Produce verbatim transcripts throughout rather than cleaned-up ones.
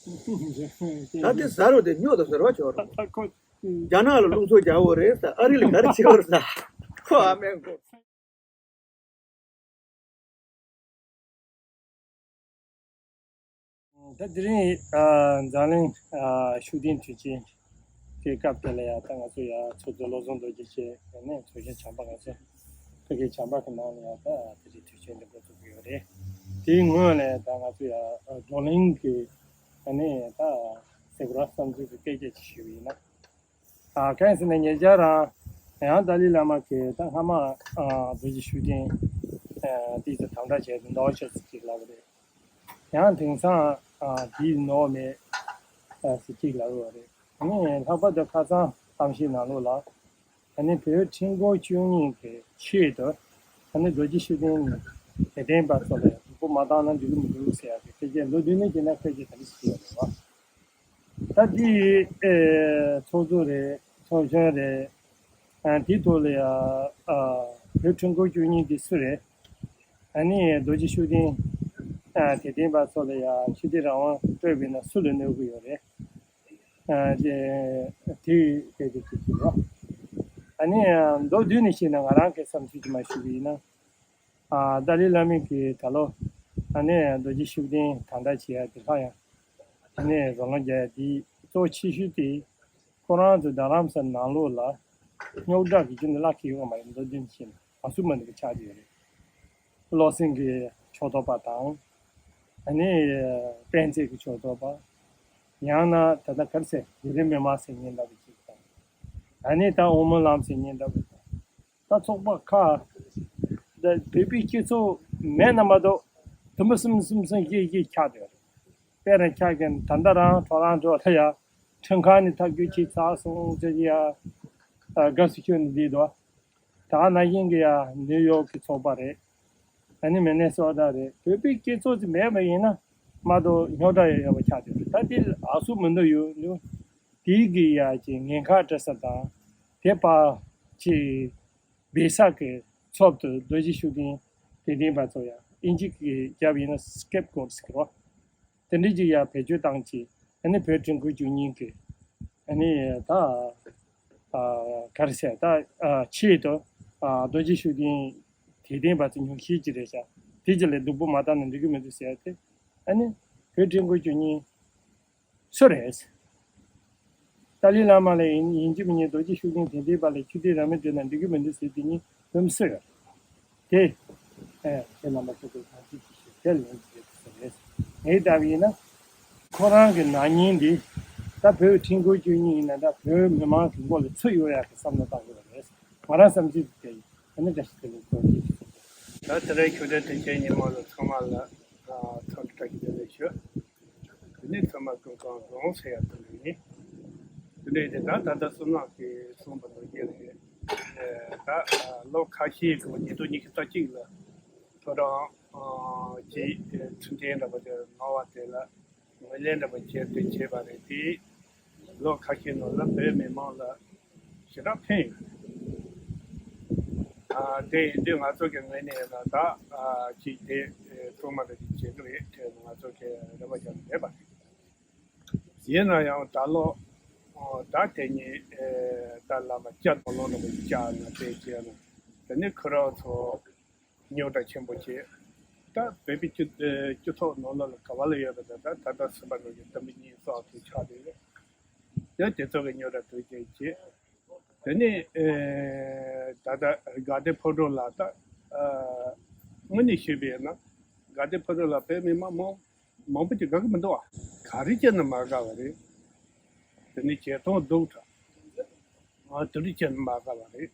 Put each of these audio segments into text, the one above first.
ད་དེ་ཟ་རོ་དེ་སྨྱོ་དང་ཟེར་བ་ཆོག་རོ། ད་ཁོ་རྒྱ་ནག་ལ་རླུང་འཚུབ་རྒྱག་འོ་རེད་ཟེར། ཨ་རི་ལ་ག་རེ་བྱེད་འོ་རེད་ཟེར། ཁོ་ཨ་མེན་ཁོ། ད་དེ་རིང་ཨ་འཛམ་གླིང་ཨ་ཤུགས་ལྡན་དུས་ཆེན་གྱི་སྐབས་དེ་ལ་ཡང་ད་ང་ཚོ་ཡང་ཚོགས་གཙོ་བློ་བཟང་རྡོ་རྗེ་ཆེ་ནས་ཚོགས་ཆེན་བྱམས་པ་ང་ཚོ་ཕ་གིའི་བྱམས་པ་གི་ནང་ལ་ཡང་ད་དེ་རིང་དུས་ཆེན་འདི་འགོ་བཙུགས་ཀྱི་ཡོད་རེད། དེའི་སྔོན་ལ་ད་ང་ཚོ་ཡང་བགྲོ་གླེང་གི་ཨ་ནི་ད་གཟིགས་རོགས་བསམ་ཚུལ་གྱི་སྐད་ཆ་ཅིག་ཞུས་པ་ཡིན་ན། ཨ་གང་ཡིན་ཟེར་ན་ཉེ་ཆར་རང་ཡང་ཏཱ་ལའི་བླ་མ་གིས་ད་སྔ་མ་ཨ་རྡོ་རྗེ་ཤུགས་ལྡན་ཨ་དེ་ཚོ་དམ་དྲག་བྱས་ཏེ་ནོར་བྱས་ཟེར་ཅིག་ལབ་པ་རེད། ཡང་དེང་སང་ཨ་དེའི་ནོར་མེད་ཨ་ཟེར་ཅིག་ལབ་ཡོད་རེད། ཨ་ནི་ལྷག་པར་དུ་ཁ་སང་གཏམ་བཤད་ནང་ལོགས་ལ་ཨ་ནི་བོད་ཁྲིམས་སྐོར་བཅུ་གཉིས་ཀྱི་ཆེད་དུ་ཨ་ནི་རྡོ་རྗེ་ཤུགས་ལྡན་དད་ལྡན་པ་ཚོ་ལ་སྒྲོམ་བུ་མ་བཏང་ན་འགྲིག་གི་མི་འདུག་ཟེར་ཡག་གི་སྐད་ཆ་མདོར་བསྡུས་ནས་བྱས་ན་སྐད་ཆ་དེ་འདྲ་ཞིག་ཡོད་རེད་བ། ད་འདི་ཨེ་ཚོགས་གཙོ་རེད། ཚོགས་གཞོན་རེད། ཨ་དེའི་ཐོག་ལ་ཡ་ཨ་བོད་ཁྲིམས་སྐོར་བཅུ་གཉིས་དེ་སུ་རེད། ཨ་ནི་རྡོ་རྗེ་ཤུགས་ལྡན་ཨ་དད་ལྡན་པ་ཚོ་ལ་ཡ་ཆོས་དད་རང་དབང་སྤྲོད་པ་ཡིན་ན་སུ་ལ་གནོད་གི་ཡོད་རེད། ཨ་དེ་དེ་དེ་དེ་དེ་རེད། ཨ་ནི་མདོར་བསྡུས་ནས་བཤད་ན་ང་རང་གི་བསམ་ཚུལ་གྱིས་མ་ཞུས་པ་ཡིན་ན། ཨ་ཏཱ་ལའི་བླ་མ་གིས་ད་ལོ་ཨ་ནི་རྡོ་རྗེ་ཤུགས་ལྡན་དམ་དྲག་བྱེད་ཡ་དེ་ལྷག་ཡང་ཨ་ནི་རོ་ལངས་རྒྱག་ཡ་དེ་གཙོ་ཆེ་ཤོས་དེ་ཁོ་རང་ཚོ་རྡ་རམ་ས་ནང་ལོགས་ལ་རྙོག་དྲ་གི་རྒྱུ་ནི་བརླག་གི་ཡོད་མ་རེད། མདོར་བསྡུས་ནས་བཤད་ན་ཨ་སུ་མ་འདི་གི་ཆགས་ཀྱི་ཡོད་རེད། བློ་སེང་གི་ཕྱོགས་གཏོགས་པ་དང་། ཨ་ནི་སྤེན་ཚེ་གི་ཕྱོགས་གཏོགས་པ། ཡང་ན་ད་ལྟ་ག་རེ་ཟེར་ཡུན་རིང་མི་མང་ཟེར་མཁན་འདྲ་བ་ཅིག་དང་། ཨ་ནི་ད་ཨོ་མོ་ལམ་ཟེར་མཁན་འདྲ་བ་དང་། ད་ཚོགས་པ་ཁག་ད་བོད་པའི་སྤྱི་ཚོགས་མེད་ན་མ་གཏོགས་དུམ་བུ་གསུམ་གསུམ་གསུམ་བཞི་བཞི་ཆགས་བསྡད་ཡོད་རེད། དཔེར་ན་ཆ་བཞག་ན་ད་ལྟ་རང་ཁྲོ་རང་ཁྲོ་ལ་ཡ་ཁྲིམས་ཁང་ནས་ཐག་གཅོད་བྱས་ཚར་སོང་ཟེར་གྱི་ཡ་དགའ་བསུ་ཞུ་ནས་བསྡད་འདུག་ད་ནང་བཞིན་གྱི་ཡ་ནིའུ་ཡོག་གི་ཚོགས་པ་རེད། ཨ་ནི་མི་ནི་སོ་ཊ་རེད། བོད་པའི་སྤྱི་ཚོགས་ཅིག་མེད་པ་ཡིན་ན་མ་གཏོགས་རྙོག་དྲ་ཡོད་ཡོད་པ་ཆགས་ཀྱི་རེད། ད་དེ་ཨ་སུ་མི་འདུག་ཡོད་འདུག་དེའི་གི་ཡ་ཅིག་ངན་ཁག་འདྲ་ས་དང་། དེ་པ་ཅིག་སྦས་ས་གི་ཚབ་ཏུ་རྡོ་རྗེ་ཤུགས་ལྡན་དད་ལྡན་པ་ཚོ་ཡ་ཨིན་ཇི་གི་རྒྱབ་ཡིན་ན་སི་ཀེབ་ཀོ་ཊི་ཟེར་གི་རེད། དེ་འདྲ་ཅིག་ཡ་བེད་སྤྱོད་བཏང་ཅིག་ཨ་ནི་བོད་ཁྲིམས་སྐོར་བཅུ་གཉིས་ཀྱི་ཨ་ནི་ད་ཨ་ག་རེ་ཟེར་ད་ཨ་ཆེད་དུ་ཨ་རྡོ་རྗེ་ཤུགས་ལྡན་དད་ལྡན་པ་ཚོ་ཉུང་ཤས་ཅིག་རེད་ཤག་དེ་ཅིག་ལ་སྡུག་པོ་མ་བཏང་ན་འགྲིག་གི་མི་འདུག་ཟེར་ཏེ། ཨ་ནི་བོད་ཁྲིམས་སྐོར་བཅུ་གཉིས་སུ་རེད། ཏཱ་ལའི་བླ་མ་ལ་ཡིན་ཡིན་གཅིག་མིན་གཉིས་རྡོ་རྗེ་ཤུགས་ལྡན་དད་ལྡན་པ་ལ་ཆོས་དད་རང་མོས་སྤྲད་ན་འགྲིག་གི་མི་འདུག་ཟེར་དེ་གཉིས་སུ་རེད། དེ། ཨེ། ཁྱེད་རྣམ་པ་ཚོ་གིས་གང་ཅི་ཅི་ཞིག་དེ་ལན་ཅི་ཟེར་རེད། ངའི་ལྟ་བ་ཡིན་ན། ཁོ་རང་གི་ནག་ཉེས་འདི་ད་བོད་ཁྲིམས་སྐོར་བཅུ་གཉིས་ཡིན་ན་འདྲ། བོད་མི་མང་གི་མགོ་ལ་ཚུར་གཡུག་ཡག་གི་བསམ་བློ་བཏང་དགོས་པ་རེད། ང་རང་བསམ་ཚུལ་དེ་ཡིན། ཨ་ནི་བཀྲ་ཤིས་བདེ་ལེགས། ཐུགས་རྗེ་ཆེ། ད་དེ་རིང་ཆོས་དད་དྲིན་ཆེན་ཉིན་མོ་ལ་ཚང་མ་ལ་འཚམས་འདྲི་བཀྲ་ཤིས་བདེ་ལེགས་ཞུ། དེ་ནས་ཚང་མ་སྐུ་ཁམས་བཟང་ཟེར་ཡག་དེ་འདྲ་ཡིན། དེ་འདྲ་ཡིན་དུས་ད་ད་ལྟ་བསོད་ནམས་ཀྱིས་གསུངས་པ་ནང་བཞིན་རེད། ད་ལོ་ཁ་ཤས་གོང་ཉིས་སྟོང་ཉི་ཤུ་རྩ་གཅིག་ལ་ཁོ་རང་གིས་ཚུལ་ཁྲིམས་འདྲ་པོ་དེ་གནང་བ་དེ་ལ་ངོས་ལེན་འདྲ་པོ་བྱས་ཏེ་བྱས་པ་རེད་དེ། ལོ་ཁ་ཤས་ནང་ལ་བོད་མི་མང་ལ་ཞེ་དྲག་ཕན་ཡོད། ཨ་དེ་ཡིན་དུས་ང་ཚོ་གི་ངོས་ནས་ཡིན་ན་ད་ཨ་ཅིག་དེ་ཨེ་ཐོག་མ་དེ་ཅིག་བྱེད་ཀྱི་རེད་དེ་ང་ཚོ་གི་རེ་བ་རྒྱག་གི་མེད་པ་རེད། ཡིན་ན་ཡང་ད་ལོ་ཨོ་ད་དེ་ཉིན་ཨེ་ད་བླ་མ་སྐྱབས་དང་ལོ་ནང་བཅར་ན་དེ་བྱས་ན་དེ་ནི་ཁོ་རང་ཚོ་རྙོག་དྲ་ཆེན་པོ་བྱས། ད་བོད་པའི་སྤྱི་ཨེ་སྤྱི་ཚོགས་ནང་ལོགས་ལ་ག་བ་ལ་ཡོད་པ་དང་ད་ད་ལྟ་སྲིད་པ་ནང་གི་དུམ་བུ་གཉིས་སོགས་དེ་ཆགས་བསྡད་རེད། ཡང་དེ་ཚོ་གི་རྙོག་དྲ་དོན་རྐྱེན་བྱས། དེ་ནས་ཨེ་ད་ལྟ་དགའ་ལྡན་ཕོ་བྲང་ལ་ད་ཨ་དངོས་གནས་ཞུས་པ་ཡིན་ན་དགའ་ལྡན་ཕོ་བྲང་ལ་བོད་མི་མང་མང་མང་པོ་ཅིག་དགའ་གི་མི་འདུག་ཨ། ག་རེ་བྱས་ན་མ་དགའ་བ་རེད། དེ་ནས་བྱེད་སྟངས་སྡུག་དྲགས། ཨ་དེ་འདྲ་བྱས་ན་མ་དགའ་བ་རེད།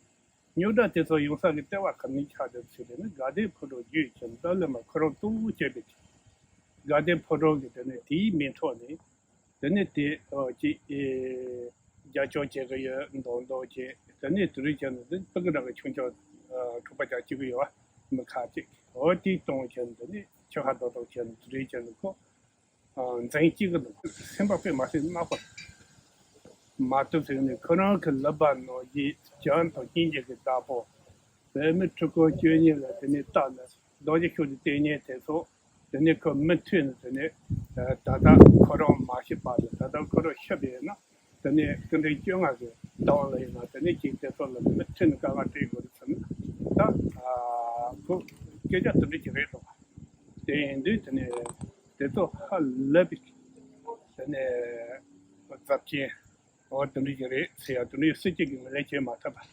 རྙོག་དྲ་དེ་ཚོ་ཡོང་ས་གི་ལྟེ་བ་ག་ནས་ཆགས་འདུག་ཟེར་ན་དགའ་ལྡན་ཕོ་བྲང་བརྒྱུད་ཀྱི་ད་ལས་མ་ཁོ་རང་གཙོ་བོ་བྱས་པའི་དགའ་ལྡན་ཕོ་བྲང་གི་དེ་ནས་དེའི་མིང་ཐོག་ནས། དེ་ནས་དེ་ཨོ་ཅིག་ཨེ་རྒྱབ་སྐྱོར་བྱེད་གི་ཡོད་མདོག་མདོག་བྱས། དེ་ནས་དེ་རིང་ཁྱེད་ནས་འདི་སྤུ་གུ་འདྲ་གི་ཆུང་ཆུང་ཨ་འཁྲུག་པ་རྒྱག་བཅུག་གི་ཡོད་བ། མི་ཁ་ཅིག་ཨོ་དེའི་སྟོང་ཁྱེད་ནས་འདི་ནས་ཆུ་ཧ་རྡོག་རྡོག་ཁྱེད་ནས་དེ་རིང་ཁྱེད་ནས་ཁོ་ཨ་འཛིང་བཅུག་གི་འདུག་སེམས་པ་དཔེ་མ་སྲིད་དམའ་པོ་མ་ཐུབ་ཟེར་ནས་ཁོ་རང་གི་ལབ་པ་ནང་བཞིན་བྱམས་དང་སྙིང་རྗེ་གི་བདག་པོ། བོད་མི་ཁྲི་སྐོར་བཅུ་གཉིས་ལ་དེ་ནས་བཏགས་ནས་རྡོ་རྗེ་ཤུགས་ཀྱི་ལྟས་ངན་དེ་ཚོ་དེ་ནས་ཁོ་མུ་མཐུད་ནས་དེ་ནས་ད་ལྟ་ཁོ་རང་མ་ ཁྱབ་པས་ན། དེ་ནས་སྐུ་ཕྲེང་བཅོ་ལྔ་གི་བདག་དབང་ལ་ཡིན་ན། དེ་ནས་ཅིག་དེ་ཚོ་ལ་དེ་ནས་ཁྲིད་ནས་དཀའ་ངལ་སྤྲད་དགོས་རེད་ཟེར་ན། ད་ཨ་ཁོ་སྐད་ཆ་དེ་འདྲ་ཅིག་རེད་འདུག་དེ་ཡིན་དུས་དེ་ནས་དེ་ཚོ་ཧ་ལས་པའི་དེ་ནས་ཚབས་ཆེན་འོ་དེ་འདྲ་ཅིག་རེད་ཟེར་ཡ། དེ་འདྲ་སྲིད་སྤྱི་གི་ངོས་ལེན་བྱེད་མ་ཐུབ་པ།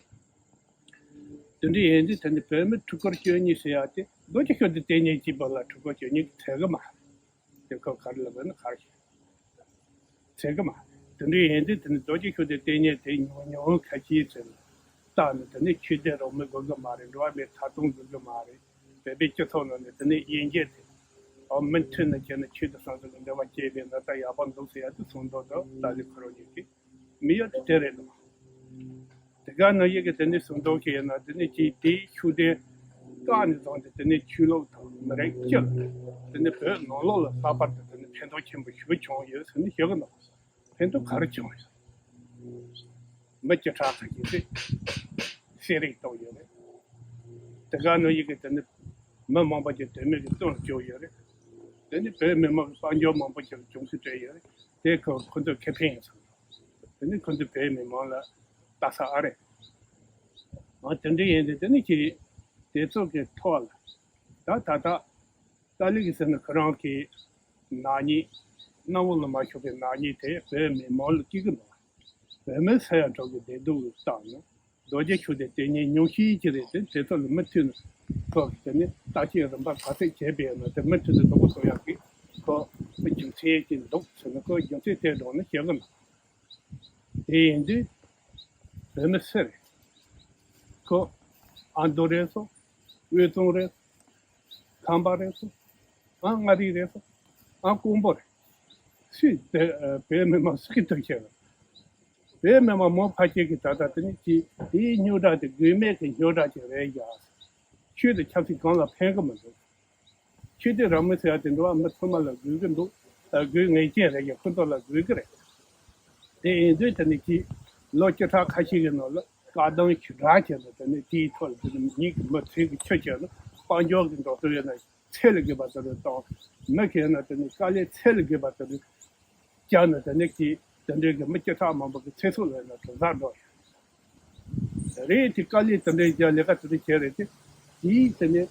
དེ་འདྲ་ཡིན་དུས་དེ་ནས་བོད་མི་ཁྲི་སྐོར་བཅུ་གཉིས་ཟེར་ཡ་དེ་རྡོ་རྗེ་ཤུགས་ལྡན་བསྟེན་མཁན་གཅིག་པོ་ལ་ཁྲི་སྐོར་བཅུ་གཉིས་ཀྱི་ཚད་གི་མ་རེད། དེ་ཁོ་ག་རེ་ལབ་ན་ག་རེ་ཟེར་གི་མ། དེ་འདྲ་ཡིན་དུས་དེ་ནི་རྡོ་རྗེ་ཤུགས་ལྡན་བསྟེན་མཁན་དེ་ཉུང་ཉུང་ཁ་ཤས་ཟེར་ལ་བལྟས་ནས། དེ་ནི་ཆོས་དད་རང་མོས་དགོས་གི་མ་རེད། འགྲོ་བ་མིའི་ཐོབ་ཐང་དགོས་གི་མ་རེད། བོད་པའི་སྤྱི་ཚོགས་ནང་ནས་དེ་ནི་དབྱེ་འབྱེད་དེ་ཨ་མུ་མཐུད་ནས་བྱས་ན་ཆོས་དང་ཟང་ཟིང་གི་འབྲེལ་བ་བཅད་པས་ན་ད་ཡག་པོ་འདུག་ཟེར་ཡ་དེ་གསུངས་འདུག་ད་ལྟ་ལས་ཁོ་རང་ཉིད་ཀྱིས་མི་ཡོད་དེ་རེད་འདུག་དེ་ག་ནང་བཞིན་གྱི་དེ་ནས་གསུང་དོན་ཞིག་ཡིན་ན། དེ་ནས་ཀྱི་དེའི་ཤུགས་ལྡན་བཀག་ནས་བཟུང་སྟེ་དེ་ནས་ཆོས་ལུགས་དང་མི་རིགས་སྤྱི་ལ། དེ་ནས་བོད་ནང་ལོགས་ལ་ལྷག་པར་དུ་དེ་ནས་ཕན་ཐོགས་ཆེན་པོ་ཞེ་པོ་བྱུང་ཡོད་ཟེར་ནས་བཤད་གི་འདུག་ཕན་ཐོགས་ག་རེ་བྱུང་ཡོད། མི་བཅུ་ཕྲག་ཁ་ཤས་ཤིག་ཤེས་རིག་རྟོགས་ཡོད་རེད། དེ་ག་ནང་བཞིན་གྱི་དེ་ནས་མི་མང་པོ་ཅིག་དོན་མེད་ཀྱི་བཙོན་བཅུག་ཡོད་རེད། དེ་ནས་བོད་མི་མང་གི་དཔལ་འབྱོར་མང་པོ་ཅིག་གྱོང་གུན་སྤྲད་ཡོད་རེད། དེ་ཁོ་ཁོ་ཚོས་ཁེ་ཕན་ཡིན་བསམ། དེ་ནི་ཁོ་ཚོས་བོད་མི་མང་ལ་ལྟ་ས་ཨ་རེད། འོ་དེ་འདྲ་ཡིན་དུས་དེ་ནི་ཁྱེད་དེ་ཚོ་གི་ཐོག་ལ་ད་ད་ལྟ་ཏཱ་ལའི་གིས་ཟེར་ན་ཁོ་རང་གི་ནག་ཉེས། གནམ་འོག་ལ་མ་བྱུང་བའི་ནག་ཉེས་དེ་བོད་མི་མང་ལ་སྐྱེ་གི་འདུག་བོད་མི་ས་ཡ་དྲུག་གི་བདེ་སྡུག་གི་སྟེང་ནས་རྡོ་རྗེ་ཤུགས་ལྡན་བསྟེན་མཁན་ཉུང་ཤས་ཅིག་རེད་དེ། དེ་ཚོ་ལ་མུ་མཐུད་ནས་ཐོག་གི་དེ་ནི་བརྟག་དཔྱད་རིམ་པ་ག་ཚོད་བྱས་པས་ན། དེ་མུ་མཐུད་ནས་སྡུག་པོ་གཏོང་ཡག་གི་ཁོ་རྒྱུ་མཚན་ཅིག་འདུག་ཟེར་ན། ཁོ་རྒྱུ་མཚན་དེ་འདྲ་ནི་བཤད་གི་མེད། དེ་ཡིན་དུས་བོད་མི་སུ་རེད། ཁོ་ཨ་མདོ་རེད་སོ། དབུས་གཙང་རེད། ཁམས་པ་རེད་སོ། ཨ་མངའ་རིས་རེད་སོ། ཨ་ཀོང་པོ་རེད། སུས་བོད་བོད་མི་མང་སུ་གིས་ཐུག་བཤད་རེད། བོད་མི་མང་མང་ཕལ་ཆེར་གྱིས་ད་ལྟ་དེ་ནི་ཅིག་དེའི་རྙོག་དྲ་དེ་དགོས་མེད་ཀྱི་རྙོག་དྲ་ཅིག་རེད་ཡ། ཆོས་དང་ཆབ་སྲིད་གང་ལ་ཕན་གི་མི་འདུག་ཆོས་དད་རང་མོས་ཟེར་ཡ་དེ་འགྲོ་བ་མི་ཚང་མ་ལ་དགོས་ཀྱི་འདུག་ད་དགོས་ངེས་ཅན་རེད་ཀྱང་ཁོ་ཚོ་ལ་དགོས་ཀྱི་རེད། དེ་ཡིན་དུས་དེ་ནི་ཅིག་ལོ་བཅུ་ཕྲག་ཁ་ཤས་ཀྱི་ནང་ལ་བཀག་སྡོམ་ཞེ་དྲག་བྱས་ནས། དེ་ནི་དེའི་ཐོག་ལ་དེ་ནི་མི་གི་མི་ཚེ་གི་ཆུ་བཅད་ན། དཔལ་འབྱོར་གྱི་འགྲོ་སོང་ཡོད་ན་ཚད་ལས་བརྒལ་བ་དེ་རུ་བཏང་། མི་གི་ཡོད་ན་དེ་ནི་དཀའ་ལས་ཚད་ལས་བརྒལ་བ་དེ་རུ་བརྒྱབ་ནས། དེ་ནི་ཅིག་དེ་འདྲའི་གི་མི་བཅུ་ཕྲག་མང་པོ་གི་ཚེ་སྲོག་ལ་ཡོད་ན་གྲུ་ཟ་འགྲོ་ཡོད། རེད། དེ་དཀའ་ལས་དེ་འདྲའི་རྒྱག་ལས་ཀ་དེ་འདྲ་བྱས་རེད་དེ། དེའི་དེ་ནས་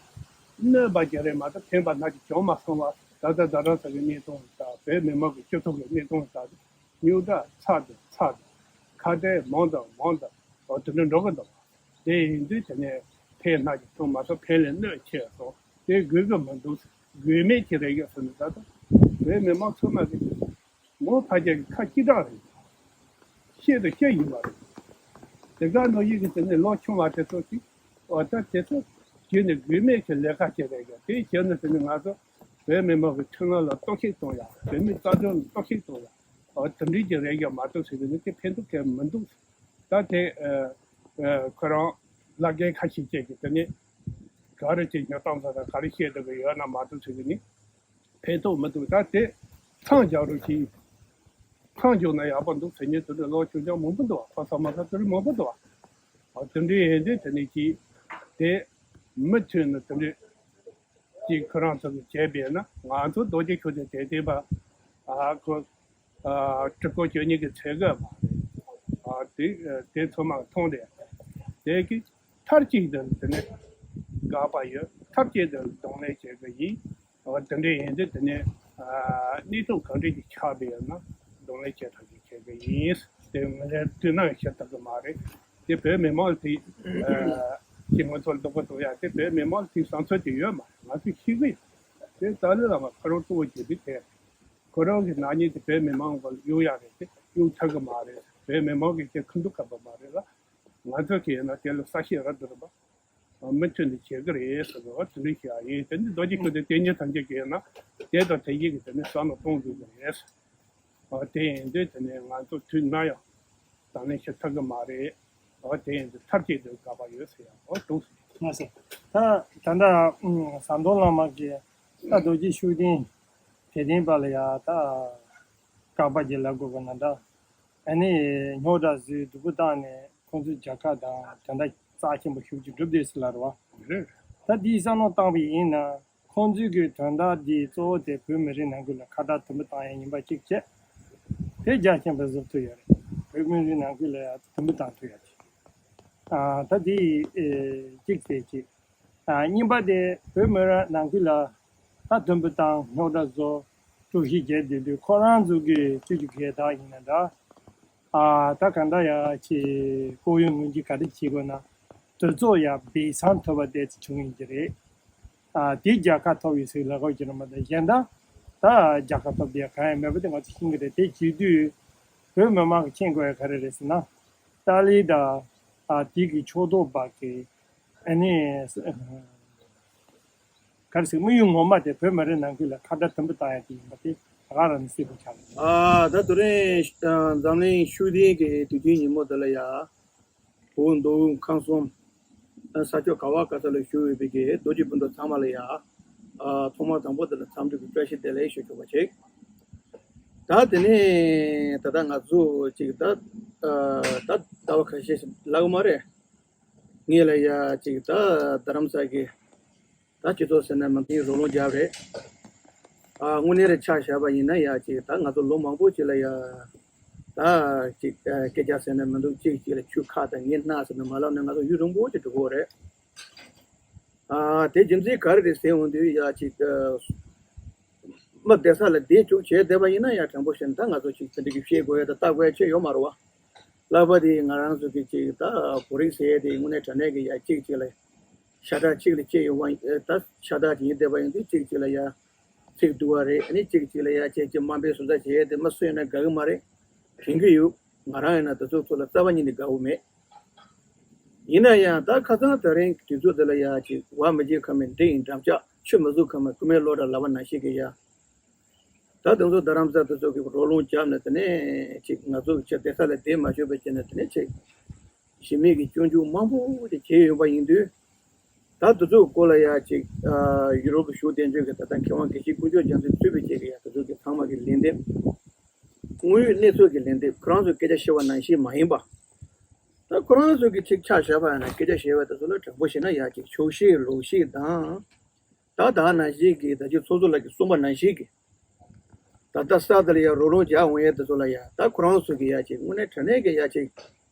གནོད་པ་རྒྱག་རེད་མ་གཏོགས་ཕན་པ་སྣ་གཅིག་བྱུང་མ་སོང་བ། ད་ལྟ་རྡ་རམ་ས་གི་གནས་སྟངས་དང་། བོད་མི་མང་གི་སྤྱི་ཚོགས་ཀྱི་གནས་སྟངས་དང་། རྙོག་དྲ་ཚ་དང་ཚ་དང་། ཁ་བྲལ་མང་དང་མང་དང་། འོ་དེ་འདྲ་འགྲོ་གི་འདུག་དེ་ཡིན་དུས་དེ་ནས་ཕན་སྣ་གཅིག་བྱུང་མ་གཏོགས་ཕན་ལས་གནོད་ཆེ་སོང་། དེ་དགོས་ཀྱི་མི་འདུག་དགོས་མེད་ཅིག་རེད་ཡོད་ཟེར་ནས། ད་ལྟ་བོད་མི་མང་ཚང་མ་གི་མང་ཕལ་ཆེར་གྱི་ཁ་སྐྱིད་དྲགས་རེད། བཤད་དང་བཤད་ཡིན་པ་རེད། དེ་ག་ནང་བཞིན་གྱི་དེ་ནས་ལོ་ཆུང་བ་དེ་ཚོ་ཅིག་འོ་ད་དེ་ཚོ་བྱས་ནས་དགོས་མེད་ཀྱི་ལས་ཀ་བྱས་རེད་ཀྱང་། དེ་བྱས་ན་དེ་ནི་ང་ཚོ་བོད་མི་མང་གི་ཁྲིམས་ལུགས་ལ་གཏོར་བཤིག་གཏོང་ཡ། བོད་མིའི་རྩ་དོན་ལ་གཏོར་བཤིག་གཏོང་ཡ། འོ་དེ་འདྲའི་ཅིག་རེད་ཀྱང་མ་གཏོགས་ཟེར་གི་ནི་དེ་ཕན་ཐོགས་གང་མི་འདུག་ད་དེ་ཨ་ཨ་ཁོ་རང་བླ་རྒན་ཁ་ཤས་ཅིག་གིས་དེ་ནི་ག་རེ་ཅིག་ཉོ་སྟངས་ཟེར་ན་ག་རེ་བཤད་བསྡད་གི་ཡོད་ན་མ་གཏོགས་ཟེར་གི་ནི་ཕན་ཐོགས་མི་འདུག་ད་དེ་མཚམས་བཞག་རོགས་གྱིས། མཚམས་བཞག་ན་ཡག་པོ་འདུག་ཟེར་མཁན་དེ་འདྲ་ལོ་ཆུང་ཆུང་མང་པོ་འདུག་བ། ཕ་ས་མ་ས་དེ་འདྲ་མང་པོ་འདུག་བ། འོ་དེ་འདྲའི་ཡིན་དུས་དེ་ནི་ཅིག་དེ་མུ་མཐུད་ནས་དེ་འདྲའི་ཅིག་ཁོ་རང་ཚོ་གིས་བྱས་པས་ན། ང་ཚོ་རྡོ་རྗེ་ཤུགས་ལྡན་དད་ལྡན་པ་ཨ་ཁོ་ཨ་ཁྲི་སྐོར་བཅུ་གཉིས་ཀྱི་ཚད་བརྒལ་མ་རེད། ཨ་དེ་དེ་ཚང་མ་མཐོང་དེ་དེ་གི་མཐར་གཅིག་ཏུ་དེ་ནི་དགག་པ་ཡོད། མཐར་གཅིག་ཏུ་གདོང་ལེན་བྱེད་དགོས་ཡིན། འོ་དེ་འདྲ་ཡིན་དུས་དེ་ནས་ཨ་གནས་སྟངས་གང་འདྲ་ཞིག་ཆགས་པ་ཡིན་ན་གདོང་ལེན་བྱེད་ཐབས་ཤིག་བྱེད་དགོས་ཡིན། དེ་ངོས་ལེན་དུས་ནམ་ཞུ་ཐུབ་ཀྱི་མ་རེད། དེ་བོད་མི་མང་དེ་ཨ་ཀྱི་ང་ཚོར་སྡུག་པོ་གཏོང་ཡ་དེ་བོད་མི་མང་དེའི་བསམ་ཚུལ་དེ་ཡོད་མ་རེད། ང་ཚོས་ཤེས་ཀྱི་ཡོད། དེ་ཏཱ་ལའི་བླ་མ་ཁོ་རང་གཙོ་བོ་བྱས་པའི་དེ་ཁོ་རང་གི་ནག་ཉེས་དེ་བོད་མི་མང་གི་གཡུག་ཡ་རེད་དེ། གཡུག་ཐུབ་ཀྱི་མ་རེད། བོད་མི་མང་གིས་དེ་ཁ་མདུན་བཀབ་པ་མ་རེད་ལ། ང་ཚོ་གིས་ཡིན་ན་དེ་ལ་ས་ཞིང་ར་བསྡུ་རུ་བ། མུ་མཐུད་ནས་བྱེད་ཀྱི་རེད་ཟེར་བ་དེ་འདྲ་ཞིག་ཡིན། དེ་ནི་རྡོ་རྗེ་ཤུགས་ལྡན་དེ་ཉིད་ཐམས་ཅད་ཀྱིས་ཡིན་ན་དེ་དང་དེ་བཞིན་གྱི་དེ་ནི་བསམ་བློ་གཏོང་དགོས་ཀྱི་རེད། དེ་ཡིན་དུས་དེ་ནི་ང་ཚོ་དུས་ནམ་ཡང་དང་ལེན་བྱེད་ཐུབ་ཀྱི་མ་རེད། དེ་ཡིན་དུས་མཐར་གཅིག་ཏུ་དགག་པ་ཡོད་ཟེར་ཡ་འོ་འདུག་ཟེར། ལགས་སོ། ད་ད་ལྟ་ཟམ་གདོང་བླ་མ་གིས་ད་རྡོ་རྗེ་ཤུགས་ལྡན་དད་ལྡན་པ་ལ་ཡ་ད་དགག་པ་ཅིག་ལབ་དགོས་པ་ན་འདྲ། ཨ་ནི་རྙོག་དྲ་བཟོས་སྡུག་པོ་བཏང་ནས་ཁོང་ཚོའི་རྒྱལ་ཁབ་དང་དོན་དག་རྩ་ཆེན་པོ་ཤུགས་ཀྱིས་སྒྲུབ་བསྡད་ཟེར་ལབ་རེད་བ། རེད། ད་འདིའི་བསམ་བློ་བཏང་བ་ཡིན་ན་ཁོང་ཚོའི་གི་དོན་དག་འདི་གཙོ་བོ་དེ་བོད་མི་རིགས་ནང་ཁུལ་ལ་ཁ་བྲལ་དུམ་བུ་བཏང་ཡ་ཡིན་པ་གཅིག་བྱས། དེ་རྒྱ་ཆེན་པོ་བཟོ་ཐུབ་ཡོད་རེད། བོད་མི་རིགས་ནང་ཁུལ་ལ་ཡང་དུམ་བུ་བཏང་ཐུབ་ཡོད་རེད། ཨ། ད་དེ་ཨེ་གཅིག་བྱས་ཅིག་ཨ། གཉིས་པ་དེ་བོད་མི་རིགས་ནང་ཁུལ་ལ་ད་དུམ་བུ་བཏང་རྙོག་དྲ་བཟོ། དཀྲུག་ཤིང་རྒྱག་བསྡད་དུས་ཁོ་རང་ཚོ་གི་སྤྱི་རྒྱུ་སྒེར་བདག་ཡིན་ན་འདྲ། ཨ། ད་གང་ལྟར་ཡང་ཅིག་ལྐོག་གཡོ་ངོས་འཛིན་ག་རེ་བྱེད་དགོས་ན། དེ་ཚོ་ཡང་སྦས་གསང་ཐོབ་པ་དེ་ཚོ་བྱུང་ཡིན་གྱི་རེད། ཨ། དེ་རྒྱལ་ཁ་ཐོབ་ཡོད་ཟེར་ལབ་དགོས་ཀྱི་རེད་མ་གཏོགས་གཞན་དག་ད་རྒྱལ་ཁ་ཐོབ་དེ་གང་ཡང་མེད་པ་དེ་ང་ཚོ་ཤེས་ཀྱི་རེད། དེ་བྱེད་དུས་བོད་མི་མང་གིས་མཁྱེན་དགོས་ཡ་ག་རེ་རེད་ཟེར་ན། ཏཱ་ལའི་དང་། ཨ། དེ་གི་ཕྱོགས་གཏོགས་པ་གི། ཨ་ནི། ག་རེ་ཟེར། དམིགས་ཡུལ་ངོ་མ་དེ་བོད་མི་རིགས་ནང་ཁུལ་ལ་ཁ་བརྡ་དུམ་བུ་བཏང་ཡ་དེ་ཡིན་པ་དེ་ད་ག་རང་ནས་གསལ་པོ་ཆགས་ཡོད། ཨ། ད་དེ་རིང་འཛམ་གླིང་ཤུགས་ལྡན་གྱི་དུས་ཆེན་ཉིན་མོ་འདི་ལ་ཡ། བོད་མདོ་དབུས་ཁམས་གསུམ། ས་ཕྱོགས་ག་བ་ག་ས་ལ་བཞུགས་ཡོད་པའི་གི་རྡོ་རྗེ་སྤུན་ཟླ་ཚང་མ་ལ་ཡ། ཨ། ཐོག་མར་དང་པོ་དེ་ལ་འཚམས་འདྲི་གི་བཀྲ་ཤིས་བདེ་ལེགས་ཞུ་ཆོག་པ་བྱེད། ད་དེ་ནས་ད་ལྟ་ང་ཚོ་ཅིག་ད། ཨ། ད་ཟླ་བ་ཁ་ཤས་ཤིག་ལྷག་མ་རེད། ངེད་ལ་ཡ་ཅིག་ད་རྡ་རམ་ས་གི་ད་སྤྱི་ཚོགས་ཟེར་ན་མ་གཏོགས་རོགས་རམ་རྒྱབ་རེད། ཨ། དངོས་གནས་རེ་ཆ་བཞག་པ་ཡིན་ན་ཡ་ཅིག་ད་ང་ཚོ་ལོ་མང་པོ་ཅིག་ལ་ཡ་ད་ཅིག་ཨ། སྐད་ཆ་ཟེར་ན་མི་འདུག་གཅིག་གཅིག་ལ་ཆུ་ཁ་དང་ངའི་སྣ་ཟེར་ན་མ་ལབ་ན་ང་ཚོ་ཡུན་རིང་པོ་ཅིག་འགྲོ་གི་ཡོད་རེད། ཨ། དེ་རྒྱུ་མཚན་ག་རེ་རེད་ཟེར་འོང་དུས་ཡ་ཅིག་ཨ། མི་བསྡད་ས་ལ་བསྡད་བཅུག་བྱས་བསྡད་པ་ཡིན་ན་ཡང་དྲང་པོ་བཤད་ན་ད་ང་ཚོ་ཅིག་དེ་འདྲ་གི་བཤད་དགོས་ཡ་ད་ལྟ་དགོས་ཡ་ཆེ་ཡོད་མ་རེད་བ། ལྷག་པར་དེ་ང་རང་ཚོ་གི་ཅིག་ད་བོད་རིགས་ཟེར་ཡ་དེ་དངོས་གནས་དྲང་གནས་ཀྱི་ཡ་གཅིག་གཅིག་ལ་ཤ་ཁྲག་གཅིག་ལ་སྐྱེས་ཡོད་པ་ཡིན་དུས། ད་ཤ་ཁྲག་གཅིག་ཡིན་བསྡད་པ་ཡིན་དུས་གཅིག་གཅིག་ལ་ཡ་ཚིག་སྡུག་པ་རེད། ཨ་ནི་གཅིག་གཅིག་ལ་ཡ་ཁྱེད་ཀྱི་དམའ་འབེབས་སོ་ཙག་བྱེད་ཡ་དེ་མི་སུ་ཡིན་ན་དགའ་གི་མ་རེད། དྲན་གི་ཡོད། ང་རང་ཡིན་ན་དེ་ཚོ་ཚོ་ལ་རྩ་བ་ཉིད་ནས་དགའ་བོ་མེད། ཡིན་ན་ཡང་ད་ཁ་སང་དེ་རིང་དུས་ཚོད་འདི་ལ་ཡ་ཅིག་བ་མི་བརྗེད་ཁ་མེད་འདྲེ་ཡི་འགྲམ་ལྕག་ཆུ་མི་ཟུག་ཁ་མེད་རྐུན་མའི་བློ་འདྲ་ལབ་པ་ནང་བཞིན་གྱི་ཡ། ད་དེ་ཚོ་རྡ་རམ་ས་དེ་ཚོ་གི་རོགས་རམ་བརྒྱབ་ནས་དེ་ནས་ཅིག་ང་ཚོ་ཅིག་བསྡད་ས་ལ་བསྡད་མ་ཆོག་པའི་ཆེད་ནས་དེ་ནས་ཅིག་གཞི་མེད་ཀྱི་སྐྱོན་བརྗོད་མང་པོ་ཅིག་བྱས་ཡོད་པ་ཡིན་དུས། ད་དེ་ཚོའི་སྐོར་ལ་ཡ་ཅིག་ཨ། ཡུ་རོབ་ཏུ་བཞུགས་བསྡད་མཁན་གྱི་ད་ལྟ་མཁས་དབང་དགེ་བཤེས་དཀོན་མཆོག་རྒྱ་མཚོས་གཙོས་པའི་བཅས་ཀྱི་ཡ་དེ་ཚོ་གི་ཚང་མ་གི་ལན་འདེབས། དངོས་ཡོད་གནས་ཚུལ་གྱི་ལན་འདེབས། ཁོ་རང་ཚོས་སྐད་ཆ་བཤད་པ་ནང་བཞིན་མ་ཡིན་པ། ད་ཁོ་རང་ཚོ་གི་ཅིག་ཆ་བཞག་པ་ཡིན་ན་སྐད་ཆ་བཤད་པ་དེ་ཚོ་ལ་དྲང་པོ་བཤད་ན་ཡ་ཅིག་ཕྱོགས་ཞེན་ལོག་ཤེས་དང་། ད་ད་ནང་བཞིན་གྱི་ད་ཅིག་ཚོགས་གཙོ་ལགས་ཀྱིས་གསུངས་པ་ནང་བཞིན་གྱི། ད་ལྟ་ས་དེ་ལ་ཡ་རོགས་རམ་རྒྱག་འོང་ཡས་དེ་ཚོ་ལ་ཡ་ད་ཁོ་རང་ཚོ་གི་ཡ་ཅིག་དངོས་གནས་དྲང་གནས་ཀྱི་ཡ་ཅིག་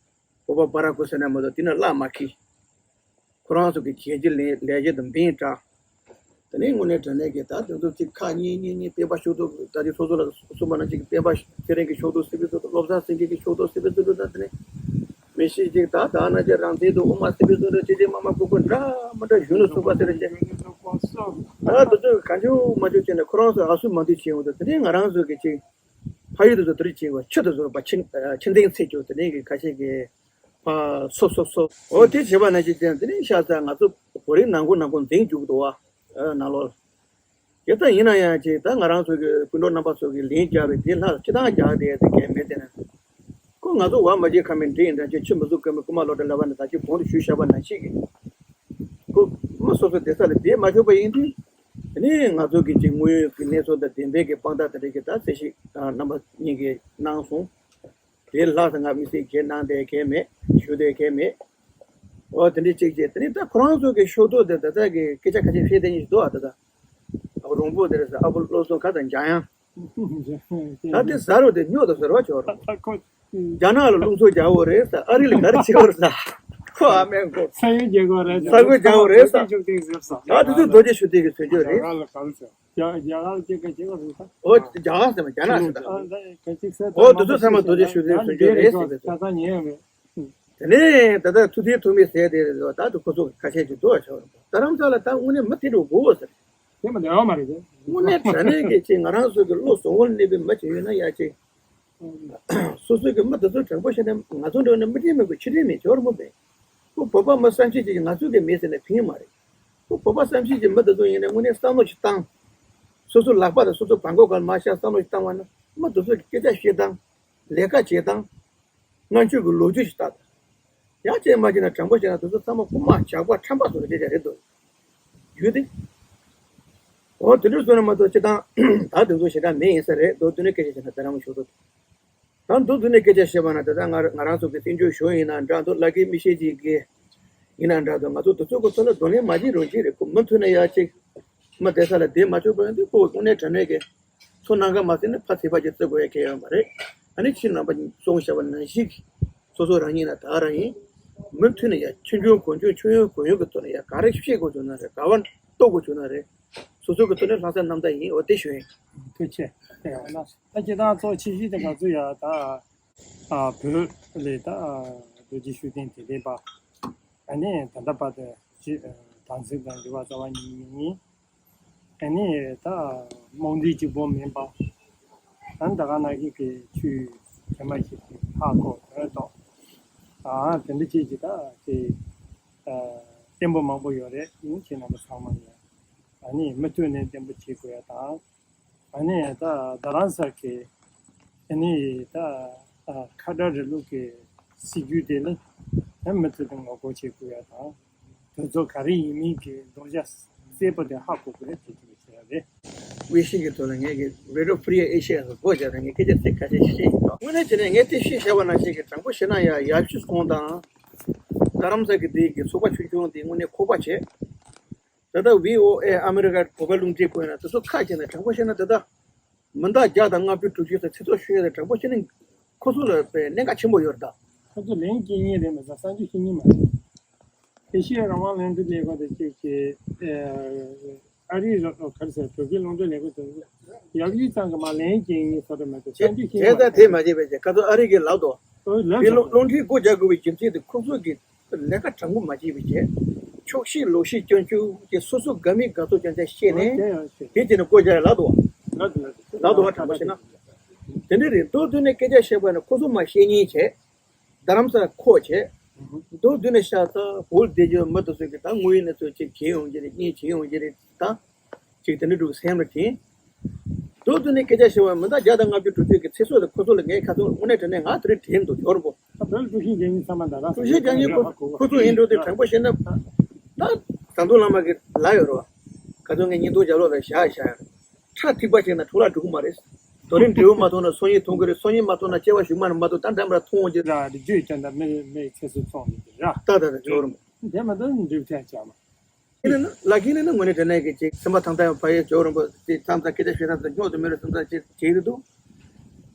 བོད་པ་བར་ཁུ་ཟེར་ན་མ་གཏོགས་དེ་ན་བླ་མ་ཁི། ཁོ་རང་ཚོ་གི་བྱས་རྗེས་ལས་ལས་རྗེས་དང་འབེན་བྲལ། དེ་ནས་དངོས་གནས་དྲང་གནས་ཀྱི་ད་དེ་ཚོ་གཅིག་ཁ་གཉིས་གཉིས་གཉིས་སྤེན་པ་ཤོག་ཐོག་ད་ཅིག་ཚོགས་གཙོ་ལགས་གསུངས་པ་ནང་བཞིན་གྱི་སྤེན་པ་ཚེ་རིང་གི་ཤོག་ཐོག་སི་པི་ཚོགས་ཐོག་བློ་བཟང་སེང་གེ་གི་ཤོག་ཐོག་སི་པི་ཚོགས་ཐོག་ད་དེ་ནས་མི་ཤེས་ཅིག་ད་ད་ན་ཅིག་རང་བཙན་དུ་དབུ་མ་སི་པི་ཚོགས་ཐོག་ཅི་ཅི་མ་མ་ཀུ་ཀུ་འདྲ་མི་འདྲ་གཞོན་ནུ་ཚོགས་པ་ཟེར་ཅིག་ད་དེ་ཚོ་གང་བྱུང་མ་བྱུང་བྱས་ནས་ཁོ་རང་ཚོ་ཨ་སུ་མ་འདུས་བྱས་འོང་དུས་དེ་ནས་ང་རང་ཚོ་གི་ཅིག་ཕ་ཡུལ་དེ་ཚོ་དེ་རིགས་བྱས་པ་ཆུ་དེ་ཚོ་ཕ་ཆིན་ཆིན་ཏིང་ཚེ་སྐྱོ་དེ་ནས་གི་ཁ་ཤས་ཀྱི། ཨ། སོ་སོ་སོ། འོ་དེ་བྱས་པ་ནང་བཞིན་བྱས་ནས་དེ་ནས་ཤ་ཚ་ང་ཚོ་བོད་རིགས་ནང་ཁུལ་ནང་ཁུལ་འཛིང་རྒྱུག་འདུག་བ། ཨ། ནང་ལོགས་ལ། དེ་ལྟ་ཡིན་ན་ཡང་ཅིག་ད་ང་རང་ཚོ་གི་སྤུན་གྲོགས་རྣམ་པ་ཚོ་གི་ལན་རྒྱག་པའི་དེ་ལྷག་སྤྱི་བཏང་རྒྱག་བསྡད་ཡ་དེ་གལ་མེད་དེ་ན། ཁོ་ང་ཚོ་བ་མ་བརྗེད་ཁ་མེད་འདྲེ་ཡི་འགྲམ་ལྕག་ཆུ་མི་ཟུག་ཁ་མེད་རྐུན་མའི་བློ་འདྲ་ལབ་པ་ནི་ད་ཅིག་གོང་དུ་ཞུས་བཞག་པ་ནང་བཞིན་གྱི། ཁོ་མི་སོ་སོ་བསྡད་ས་ལ་བསྡད་མ་ཆོག་པ་ཡིན་དུས། དེ་ནས་ང་ཚོ་གི་ཅིག་དངོས་ཡོད་ཀྱི་གནས་ཚུལ་དང་བདེན་པའི་གི་དཔང་རྟགས་དེ་འདྲ་གི་ད་གསལ་བཤད་རྣམ་པ་གཉིས་ཀྱིས་གནང་སོང་། དེ་ལྷག་ཙམ་ང་དམིགས་བསལ་གྱི་གནང་བསྡད་མཁན་མེད། ཞུ་བསྡད་མཁན་མེད། འོ་དེ་འདྲའི་གཅིག་བྱས། དེ་ནས་ད་ཁོ་རང་ཚོ་གི་ཤོག་ཐོག་དེ་ད་ལྟ་གི་སྐད་ཆ་ཁ་ཤས་བཤད་བསྡད་མཁན་ཞིག་འདུག་ཨ། ད་ལྟ་རོང་པོ་དེ་རེད་ཟེར། ཨ་ཕོ་བློ་བཟང་ཁ་དང་འཇམ་དབྱངས། ད་དེ་ཟ་རོ་དེ་སྨྱོ་དང་ཟེར་བ་ཆོག་རོགས། ད་ཁོ་རྒྱ་ནག་ལ་རླུང་འཚུབ་རྒྱག་འོ་རེད་ཟེར། ཨ་རི་ལ་ག་རེ་བྱེད་འོ་རེད་ཟེར། ཁོ་ཨ་མའི་མགོ་ས་ཡོམ་རྒྱག་འོ་རེད་ཟེར། ས་རྒོད་རྒྱག་འོ་རེད་ཟེར། ད་དེ་ཚོ་རྡོ་རྗེ་ཤུགས་ལྡན་གྱི་ཟེར་རྒྱུ་རེད། རྒྱ་གར་ལ་ག་རེ་ཟེར། རྒྱ་རྒྱ་གར་སྐད་ཀ་བྱེད་པ་རེད་ད། ཨོ་རྒྱ་གར་ཟེར་མ་རྒྱ་ནག་ཟེར་ད། ཨ་ད་ག་ཅིག་ཟེར་ཨོ་དེ་ཚོ་ཚང་མ་རྡོ་རྗེ་ཤུགས་ལྡན་ཟེར་རྒྱུ་རེད་ཟེར་གི་འདུག་ད་ད་ཉན་ཡོད་མེད། དེ་ནས་ད་ལྟ་ཐུབ་བསྟན་ཐུབ་མིན་ཟེར་དེ་རེད་ད། ད་ཁོ་ཚོ་ཁ་ཤས་ཅིག་འདུག་བ་ཆོག་རེད། རྡ་རམ་ས་ལ་ད་དངོས་གནས་མི་དེ་འགྲོ་དགོས་ཟེར། དེ་མ་བདེ་བ་མ་རེད་དེ། དངོས་གནས་དྲང་གནས་ཀྱི་ཅིག་ང་རང་ཚོ་གི་བློ་བཟང་བོར་གནས་པའི་མི་ཅིག་ཡོད་ན་ཡ་ཅིག་སོ་སོ་གི་མི་དེ་ཚོ་དྲང་པོ་བཤད་ན་ང་ཚོ་འགྲོ་ན་མི་ཁྲེལ་མེད་དགོས་ཕྱི་ཁྲེལ་མེད་ཆོག་རེད་མོ་པས། ཁོ་བོད་པ་མི་བསམ་ཤེས་ཅིག་ང་ཚོ་གི་མེད་ཟེར་ན་ཕན་མ་རེད། ཁོ་བོད་པ་བསམ་ཤེས་ཀྱི་མི་དེ་ཚོ་ཡིན་ན་དངོས་གནས་བསམ་བློ་ཞིག་བཏང་། སོ་སོ་ལག་པ་དང་སོ་སོ་བྲང་ཁོག་སྒང་མར་བཞག་བསམ་བློ་ཞིག་བཏང་བ་ན་མི་དེ་ཚོ་གི་སྐད་ཆ་བཤད་སྟངས། ལས་ཀ་བྱེད་སྟངས། ངན་སྤྱོད་ཀྱི་ལོ་རྒྱུས་ཤིག་ལྟ་དང་། ཡང་བྱས་མ་བྱས་ན་དྲང་པོ་བཤད་ན་དེ་ཚོ་ཚང་མ་རྐུན་མ་ཇག་པ་ཁྲམ་པ་ཚོ་ལ་སྐད་ཆ་རེད་འདུག་ཡོད་དེ། འོ་དེ་འདྲ་བཟོས་ན་མ་གཏོགས་སྤྱི་བཏང་ད་དེ་ཚོ་ཞེ་དྲག་མེད་ཡིན་ས་རེད་འདུག་དེ་ནས་སྐད་ཆ་བཤད་ན་དེ་རང་མ་ཞུ་འདུག་ད་མདོ་དུ་ནས་སྐད་ཆ་བཤད་པ་ན་ད་ལྟ་ང་ང་རང་ཚོ་གི་བཙན་བྱོལ་གཞུང་ཡིན་ན་འདྲ་འདུག་ལྷ་སྐལ་མི་ཤེས་ཅིག་གིས་ཡིན་ན་འདྲ་འདུག་ང་ཚོ་དེ་ཚོ་གི་ཐོག་ལ་གདོང་ལེན་མ་བྱེད་རུང་བྱེད་རེད། ཁོ་མུ་མཐུད་ནས་ཡ་ཅིག་མི་བསྡད་ས་ལ་བསྡད་མ་ཆོག་པ་ཡིན་དུས་ཁོ་དངོས་གནས་དྲང་གནས་ཀྱི་ཚོར་སྣང་ག་མ་ཟིན་ན་ཕ་ཚིག་པ་ཅིག་བརྩི་དགོས་ཡ་གལ་ཡོད་མ་རེད། ཨ་ནི་ཁྱེད་རྣམ་པ་གསུངས་བཞག་པ་ནང་བཞིན་གྱི་སོ་སོ་རང་ཉིད་ལ་ད་རང་ཡིན། མུ་མཐུད་ནས་ཡ་ཆོས་འབྱུང་གོ་འབྱུང་ཆོས་ཡོན་གོ་ཡོན་གྱི་ཐོག་ནས་ཡ་ག་རེ་བཤད་དགོས་བྱུང་ན་རེད། ག་བ་གཏོགས་དགོས་བྱུང་ན་རེད། སོ་སོ་གི་ཐོག་ནས་ལྷག་བསམ་རྣམ་དག་ཡིན། འོ་དེ་ཞུ་ཡིན། ཐུགས་རྗེ་ཆེ། ད་སྤྱིར་བཏང་གཙོ་ཆེ་ཤོས་དེ་ང་ཚོ་ཡ་ད་ཨ་བོད་ལས་ད་རྡོ་རྗེ་ཤུགས་ལྡན་དེ་ལས་པ། ཨ་ནི་ད་ལྟ་བར་དུ་ཅི་དམ་ཚིག་དང་འབྲེལ་བ་རྩ་བ་ཉིད་མེད། ཨ་ནི་ད་རྨོངས་དད་གཅིག་པོ་མིན་པ། ཨ་ནི་ད་ག་ནང་བཞིན་གྱི་ཆོས་ཚད་མ་ཞིག་ཧ་གོ་གོ་ཐོག་ཨ་དེ་འདྲ་ཅིག་གི་ད་ཅི་བརྟན་པོ་མང་པོ་ཡོད་རེད། ཡིན་ཁྱེད་རྣམ་པ་ཚང་མ་ཡོད། ཨ་ནི་མུ་མཐུད་ནས་བརྟན་པོ་བྱེད་དགོས་ཡ་དང་། ཨ་ནི་ད་རྡ་རམ་ས་ལ་གི་ཨ་ནི་ད་ཨ་ཁ་བྲལ་རིང་ལུགས་ཀྱི་སྲིད་ཇུས་དེ་ནི་ཨ་མུ་མཐུད་དུ་ངོ་རྒོལ་བྱེད་དགོས་ཡ་དང་། དེ་ཚོ་ག་རེ་ཡིན་མིན་གྱི་ལྡོག་ཆ་གསལ་པོ་དེ་ཧ་གོ་དགོས་རེད་ཅེས་ཞུ་བ་རེད། དབྱེ་ཞིབ་ཀྱི་ཐོག་ལ་ངས་ཀྱི་Radio Free Asia་ལ་སྒོ་བརྒྱབ་ནས་ངས་སྐད་ཆ་ཚིག་ཁ་ཤས་ཤེས་ཡིན་ནོ། དངོས་གནས་བྱས་ན་ངས་དེ་ཤེས་བྱ་བ་ནང་བཞིན་གྱི་དྲང་པོ་བཤད་ན་ཡ་ཡབ་གཞིས་ཁོང་དང་རྡ་རམ་ས་ལ་གི་དེ་གི་ཚོགས་པ་ཆུང་ཆུང་དེ་དངོས་གནས་ཁོག་པ་བྱས། ད་ལྟ་བྷི་ཨོ་ཨེ་ཨ་མི་རི་ཀ་བོད་པ་རླུང་འཕྲིན་བཀོད་ན་དེ་ཚོ་ཁ་བྱས་ན་དྲང་པོ་བཤད་ན་ད་ལྟ་མི་ཟླ་བརྒྱ་དང་ལྔ་བཅུ་དྲུག་ཅུ་ཙམ་ཚེ་སྲོག་ཤོར་ཡ་དེ་དྲང་པོ་བཤད་ན་ཁོ་ཚོ་ལ་དཔེ་གནད་འགག་ཆེན་པོ་ཡོད་རེད་ད། ཁོ་ཚོ་ལན་སྐྱེལ་མཁན་རེད་མ་གཏོགས་བསམ་ཚུལ་ཤེས་མཁན་མ་རེད། ཨེ་ཤེ་ཡ་རང་དབང་རླུང་འཕྲིན་ལས་ཁང་དང་གཅིག་གིས་ཨ་རིའི་ར་ག་རེ་ཟེར་བོད་སྐད་རླུང་འཕྲིན་ལས་ཁང་དང་ཡབ་གཞིས་ཚང་གི་མ་ལན་སྐྱེལ་མཁན་ཚོ་རེད་མ་གཏོགས་བསམ་ཚུལ་ཤེས་མཁན་མ་རེད། དེ་ལྟ་དེ་མ་བྱས་པའི་རྗེས་ཁ་ཚོ་ཨ་རི་གི་ལབ་དོ། ཨོ་ལབ་དེ་སོང་། རླུང་འཕྲིན་སྒོ་རྒྱག་དགོས་པའི་རྒྱུ་མཚན་དེ་ཁོ་ཚོ་གི་ལས་ཀ་དྲང་པོ་མ་བྱས་པའི་རྗེས། ཆོག་ཤེས་ལོག་ཤེས་སྐྱོན་བརྗོད་ཀྱི་སོ་སོ་དགའ་མི་དགའ་ཚོར་ཀྱང་ཀྱང་བཤད་ནས། དེ་དེ་ནས་སྒོ་རྒྱག་ཡ་ལབ་འདུག་བ། ལབ་འདུག་ལབ་འདུག་དྲང་པོ་བཤད་ན། དེ་འདྲ་རེད། མདོར་བསྡུས་ནས་སྐད་ཆ་བཤད་པ་ན་ཁོ་ཚོ་མ་བཤད་ཉན་བྱས། རྡ་རམ་ས་ལ་ཁོག་བྱས། མདོར་བསྡུས་ནས་བཤད་ད་བོད་བསྡད་རྒྱུ་མི་དེ་ཚོ་གི་ད་དངོས་ཡོད་གནས་ཚུལ་ཅིག་བྱེད་ཡོང་གི་རེད། གཉིས་བྱེད་ཡོང་གི་རེད་ད། ཅིག་དེ་འདྲ་འདུག་སེམས་ལ་དྲན། མདོར་བསྡུས་ནས་སྐད་ཆ་བཤད་པ་མི་ཟླ་བརྒྱ་དང་ལྔ་བཅུ་དྲུག་ཅུ་གི་ཚེ་སྲོག་དེ་ཁོ་ཚོ་ལ་ངས་ཁ་ཚོན་དངོས་གནས་དྲང་གནས་ང་དེ་རིང་དྲན་འདུག་ཇོ་རིན་པོ། ད་བོད་ཀྲུའུ་ཞི་རྒྱལ་ཡིན་ཚང་མ་ད་ར་ཀྲུའུ་ཞི་རྒྱལ་ཡིན་ཁོ་ཁོ་ཚོ་ཡིན་འགྲོ་དེ་དྲང་པོ་བཤད་ན། ད་ཟམ་གདོང་བླ་མ་གི་ལ་ཡོད་རོ། ཁ་ཚོན་ངས་ཉིན་ཐོ་རྒྱབ་ལོག་ལ་བཞག་བཞག་ཡང་། ཁྲག་ཐིགས་པ་བྱས་ན་འཕྲོ་བརླག་འགྲོ་གི་མ་རེད། དོ་རིང་འབྲས་བུ་མ་མཐོང་ན་སོ་ཉིད་མཐོང་གི་རེད། སོ་ཉིད་མ་མཐོང་ན་སྐྱེ་བ་གཞུག་མ་ནས་མ་མཐོང་། ད་འདྲ་མ་མཐོང་གི་ར་རེ་བརྗོད་ཀྱང་ད་མི་མི་ཚེ་སྲོག་བཙོང་གི་ར། ད་ད་ད་ཇོ་རིན་པོ། དེ་མ་གཏོགས་འགྲུབ་ཐབས་ཆགས་མ། ཡིན་ན་ལ་ཁྱེད་ནི་ནི་དངོས་གནས་དྲན་ནས་ཀྱི་ཅིག་སེམས་པ་ཐང་ཐང་ཡང་ཕ་ཡུལ་ཇོ་རིན་པོ་ཅིག་ཙམ་ཙམ་སྐད་ཆ་བཤད་ན་ཙམ་སྙོག་ཏུ་མེད་རུ་ཙམ་ཙམ་ཅིག་བྱེད་ཀྱི་འདུག་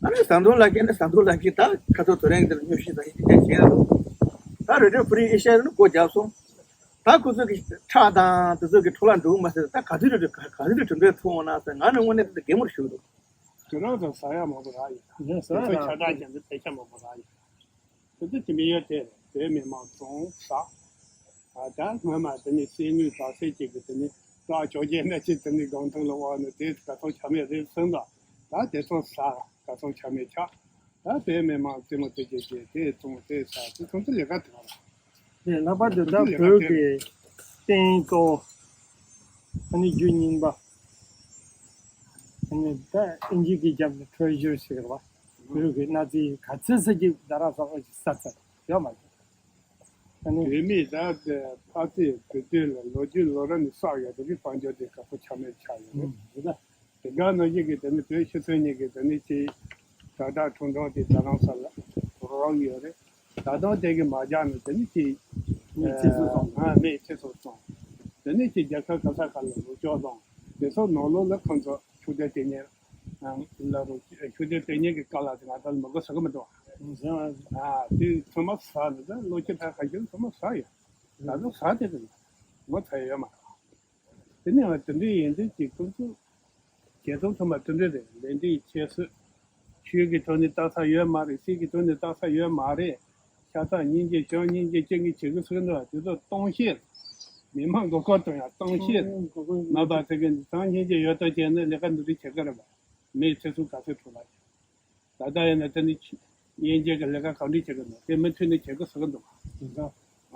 ཨ་ནི་ཟམ་གདོང་ལགས་ཀྱིས་ནི་ཟམ་གདོང་ལགས་ཀྱིས་ད་ཁ་ཚོ་དོ་རེང་འདིར་སྙུང་གཞི་དང་ཡིད་ཆེས་བྱེད་ཀྱི་འདུག་ད་རེ་ཌིའོ་ཕི་རི་ཨེ་ཤ་ཡ་ནི་སྒོ་རྒྱབ་སོང་། ད་ཁོ་ཚོ་གི་ཁྲག་དང་དེ་ཚོ་གི་འཕྲོ་བརླག་འགྲོ་གི་མ་ཟད་ད་ག་དུས་རེད་ག་དུས་རེད་གྲུབ་འབྲས་ཐོན་འོང་ན་ཟེར་ང་ནི་དངོས་གནས་དེ་གད་མོར་ཞུགས་འདུག་དེ་རང་ཚོ་ཟ་ཡ་མང་པོ་རག་ཡོད། ཟ་ཡ་དེ་ཚོ་ཁྱབ་བསྒྲགས་བྱས་ནས་ཕལ་ཆེར་མང་པོ་རག་ཡོད། དེ་ཚོ་ཅི་མི་ཡོད་དེ་བོད་མི་མང་བཙོང་ཟ། ཨ་ད་སྔོན་མ་དེ་ནི་གསེར་དངུལ་གྲགས་སེ་གཅིག་གི་དེ་ནི་བྲག་བཅོ་བརྒྱད་ན་ཅིག་དེ་ནི་སྒང་ཐང་ལ་དབོར་ནས་དེ་ག་ཚོད་ཆ་མེད་རེད་གསུངས་ད། ད་དེ་ཚོ་ཟ་ག་ཚོད་ཆ་མེད་ཆགས། ད་བོད་མི་མང་རྩེད་མོ་དེ་རྒྱས་རྒྱས་དེ་བཙོང་དེ་ཟ་དེ་ཚོ་ཚོ་ལས་ཀ་དེ་ག་ལ། དེ་ལྷག་པར་དུ་ད་བོད་ཀྱི་རྟེན་གཙོ་བོ་ཨ་ནི་རྒྱུ་རྙིང་པ་ཨ་ནི་ད་ཨིན་ཇི་གི་རྒྱབ་ནས་ཁྲེ་ཞར་ཟེར་བ་བོད་ཀྱི་གནའ་རྫས་ག་ཚོད་ས་ཀྱི་རྡ་རམ་ས་ལ་ས་ཚད་ཡོད་མ་རེད། ཨ་ནི་བོད་མིས་ད་ཕ་ཚེ་བོད་དོན་ལ་ལོ་རྒྱུས་ལོ་རབས་ནས་བསགས་ཡོད་དེ་དཔལ་འབྱོར་དེ་ག་ཚོད་ཆ་མེད་ཆགས་ཡོད་རེད། ཨུམ་རེད་ད། དེ་ག་ནང་བཞིན་གྱི་དེ་ནི་བོད་ཕྱི་སྲོལ་གཉིས་ཀྱི་དེ་ནི་ཅིག་དྲ་གྲགས་ཁྲོམ་གྲོང་དེ་རྡ་རམ་ས་ལ་རོགས་ཡོད་རེད། ད་དུང་དེ་གི་མ་རྒྱག་ནས་དེ་ནི་ཅིག་མི་ཚེ་སྲོག་བཙོང་། ཨ་མི་ཚེ་སྲོག་བཙོང་། དེ་ནི་ཅིག་རྒྱལ་ཁབ་ག་ས་ག་ལ་ལུག་ཅོག་བཙོང་། དེ་ཚོ་ནང་ལོགས་ལ་ཁོང་ཚོ་ཆུ་དེ་དེ་ཉིན་ལ་རུ་ཆུ་དེ་དེ་ཉིན་གྱི་སྐབས་ལ་དེ་ང་ཚོ་ལ་མི་གོ་ཟ་གི་མི་འདུག་ཨ་དེ་ཚང་མ་ཟ་ནས་ད་ལོ་ཁྱི་ཕལ་ཁ་ཤས་ཚང་མ་ཟ་ཡོད། ད་དུང་ཟ་དེ་གི་ངོ་ཚ་ཡོད་མ་རེད། དེ་ནས་དེ་འདྲའི་ཡིན་དུས་ཀྱི་ཁོང་ཚོ་བྱེད་སྟངས་ཚང་མ་དེ་འདྲ་རེད། ལས་འབྲས་ཁྱད་གསོད། ཆོས་ཀྱི་ཐོག་ནས་ལྟ་ས་ཡོད་མ་རེད། སྲིད་ཀྱི་ཐོག་ནས་ལྟ་ས་ཡོད་མ་རེད། ཤ་ཚ་སྙིང་རྗེ་བྱམས་སྙིང་རྗེ་ཅན་གྱི་བྱེད་དགོས་ཟེར་གྱི་འདུག་དེ་ཚོ་སྟོང་བཤད། མི་མང་མགོ་སྐོར་གཏོང་ཡ་སྟོང་བཤད། མ་པ་ཚེ་གི་བྱམས་སྙིང་རྗེ་ཡོད་དོ་བྱས་ནས་ལས་ཀ་འདི་འདྲ་བྱེད་ཀྱི་རེད་པ། མིའི་ཚེ་སྲོག་ག་ཚོད་འཕྲོ་བརླག་བྱས། ད་ལྟ་ཡིན་ན་དེ་ནི་དབྱིན་ཇི་གི་ལས་ཀ་གང་འདྲ་བྱེད་ཀྱི་འདུག་དེ་མུ་མཐུད་ནས་བྱེད་ཀྱི་ཟེར་གྱི་འདུག་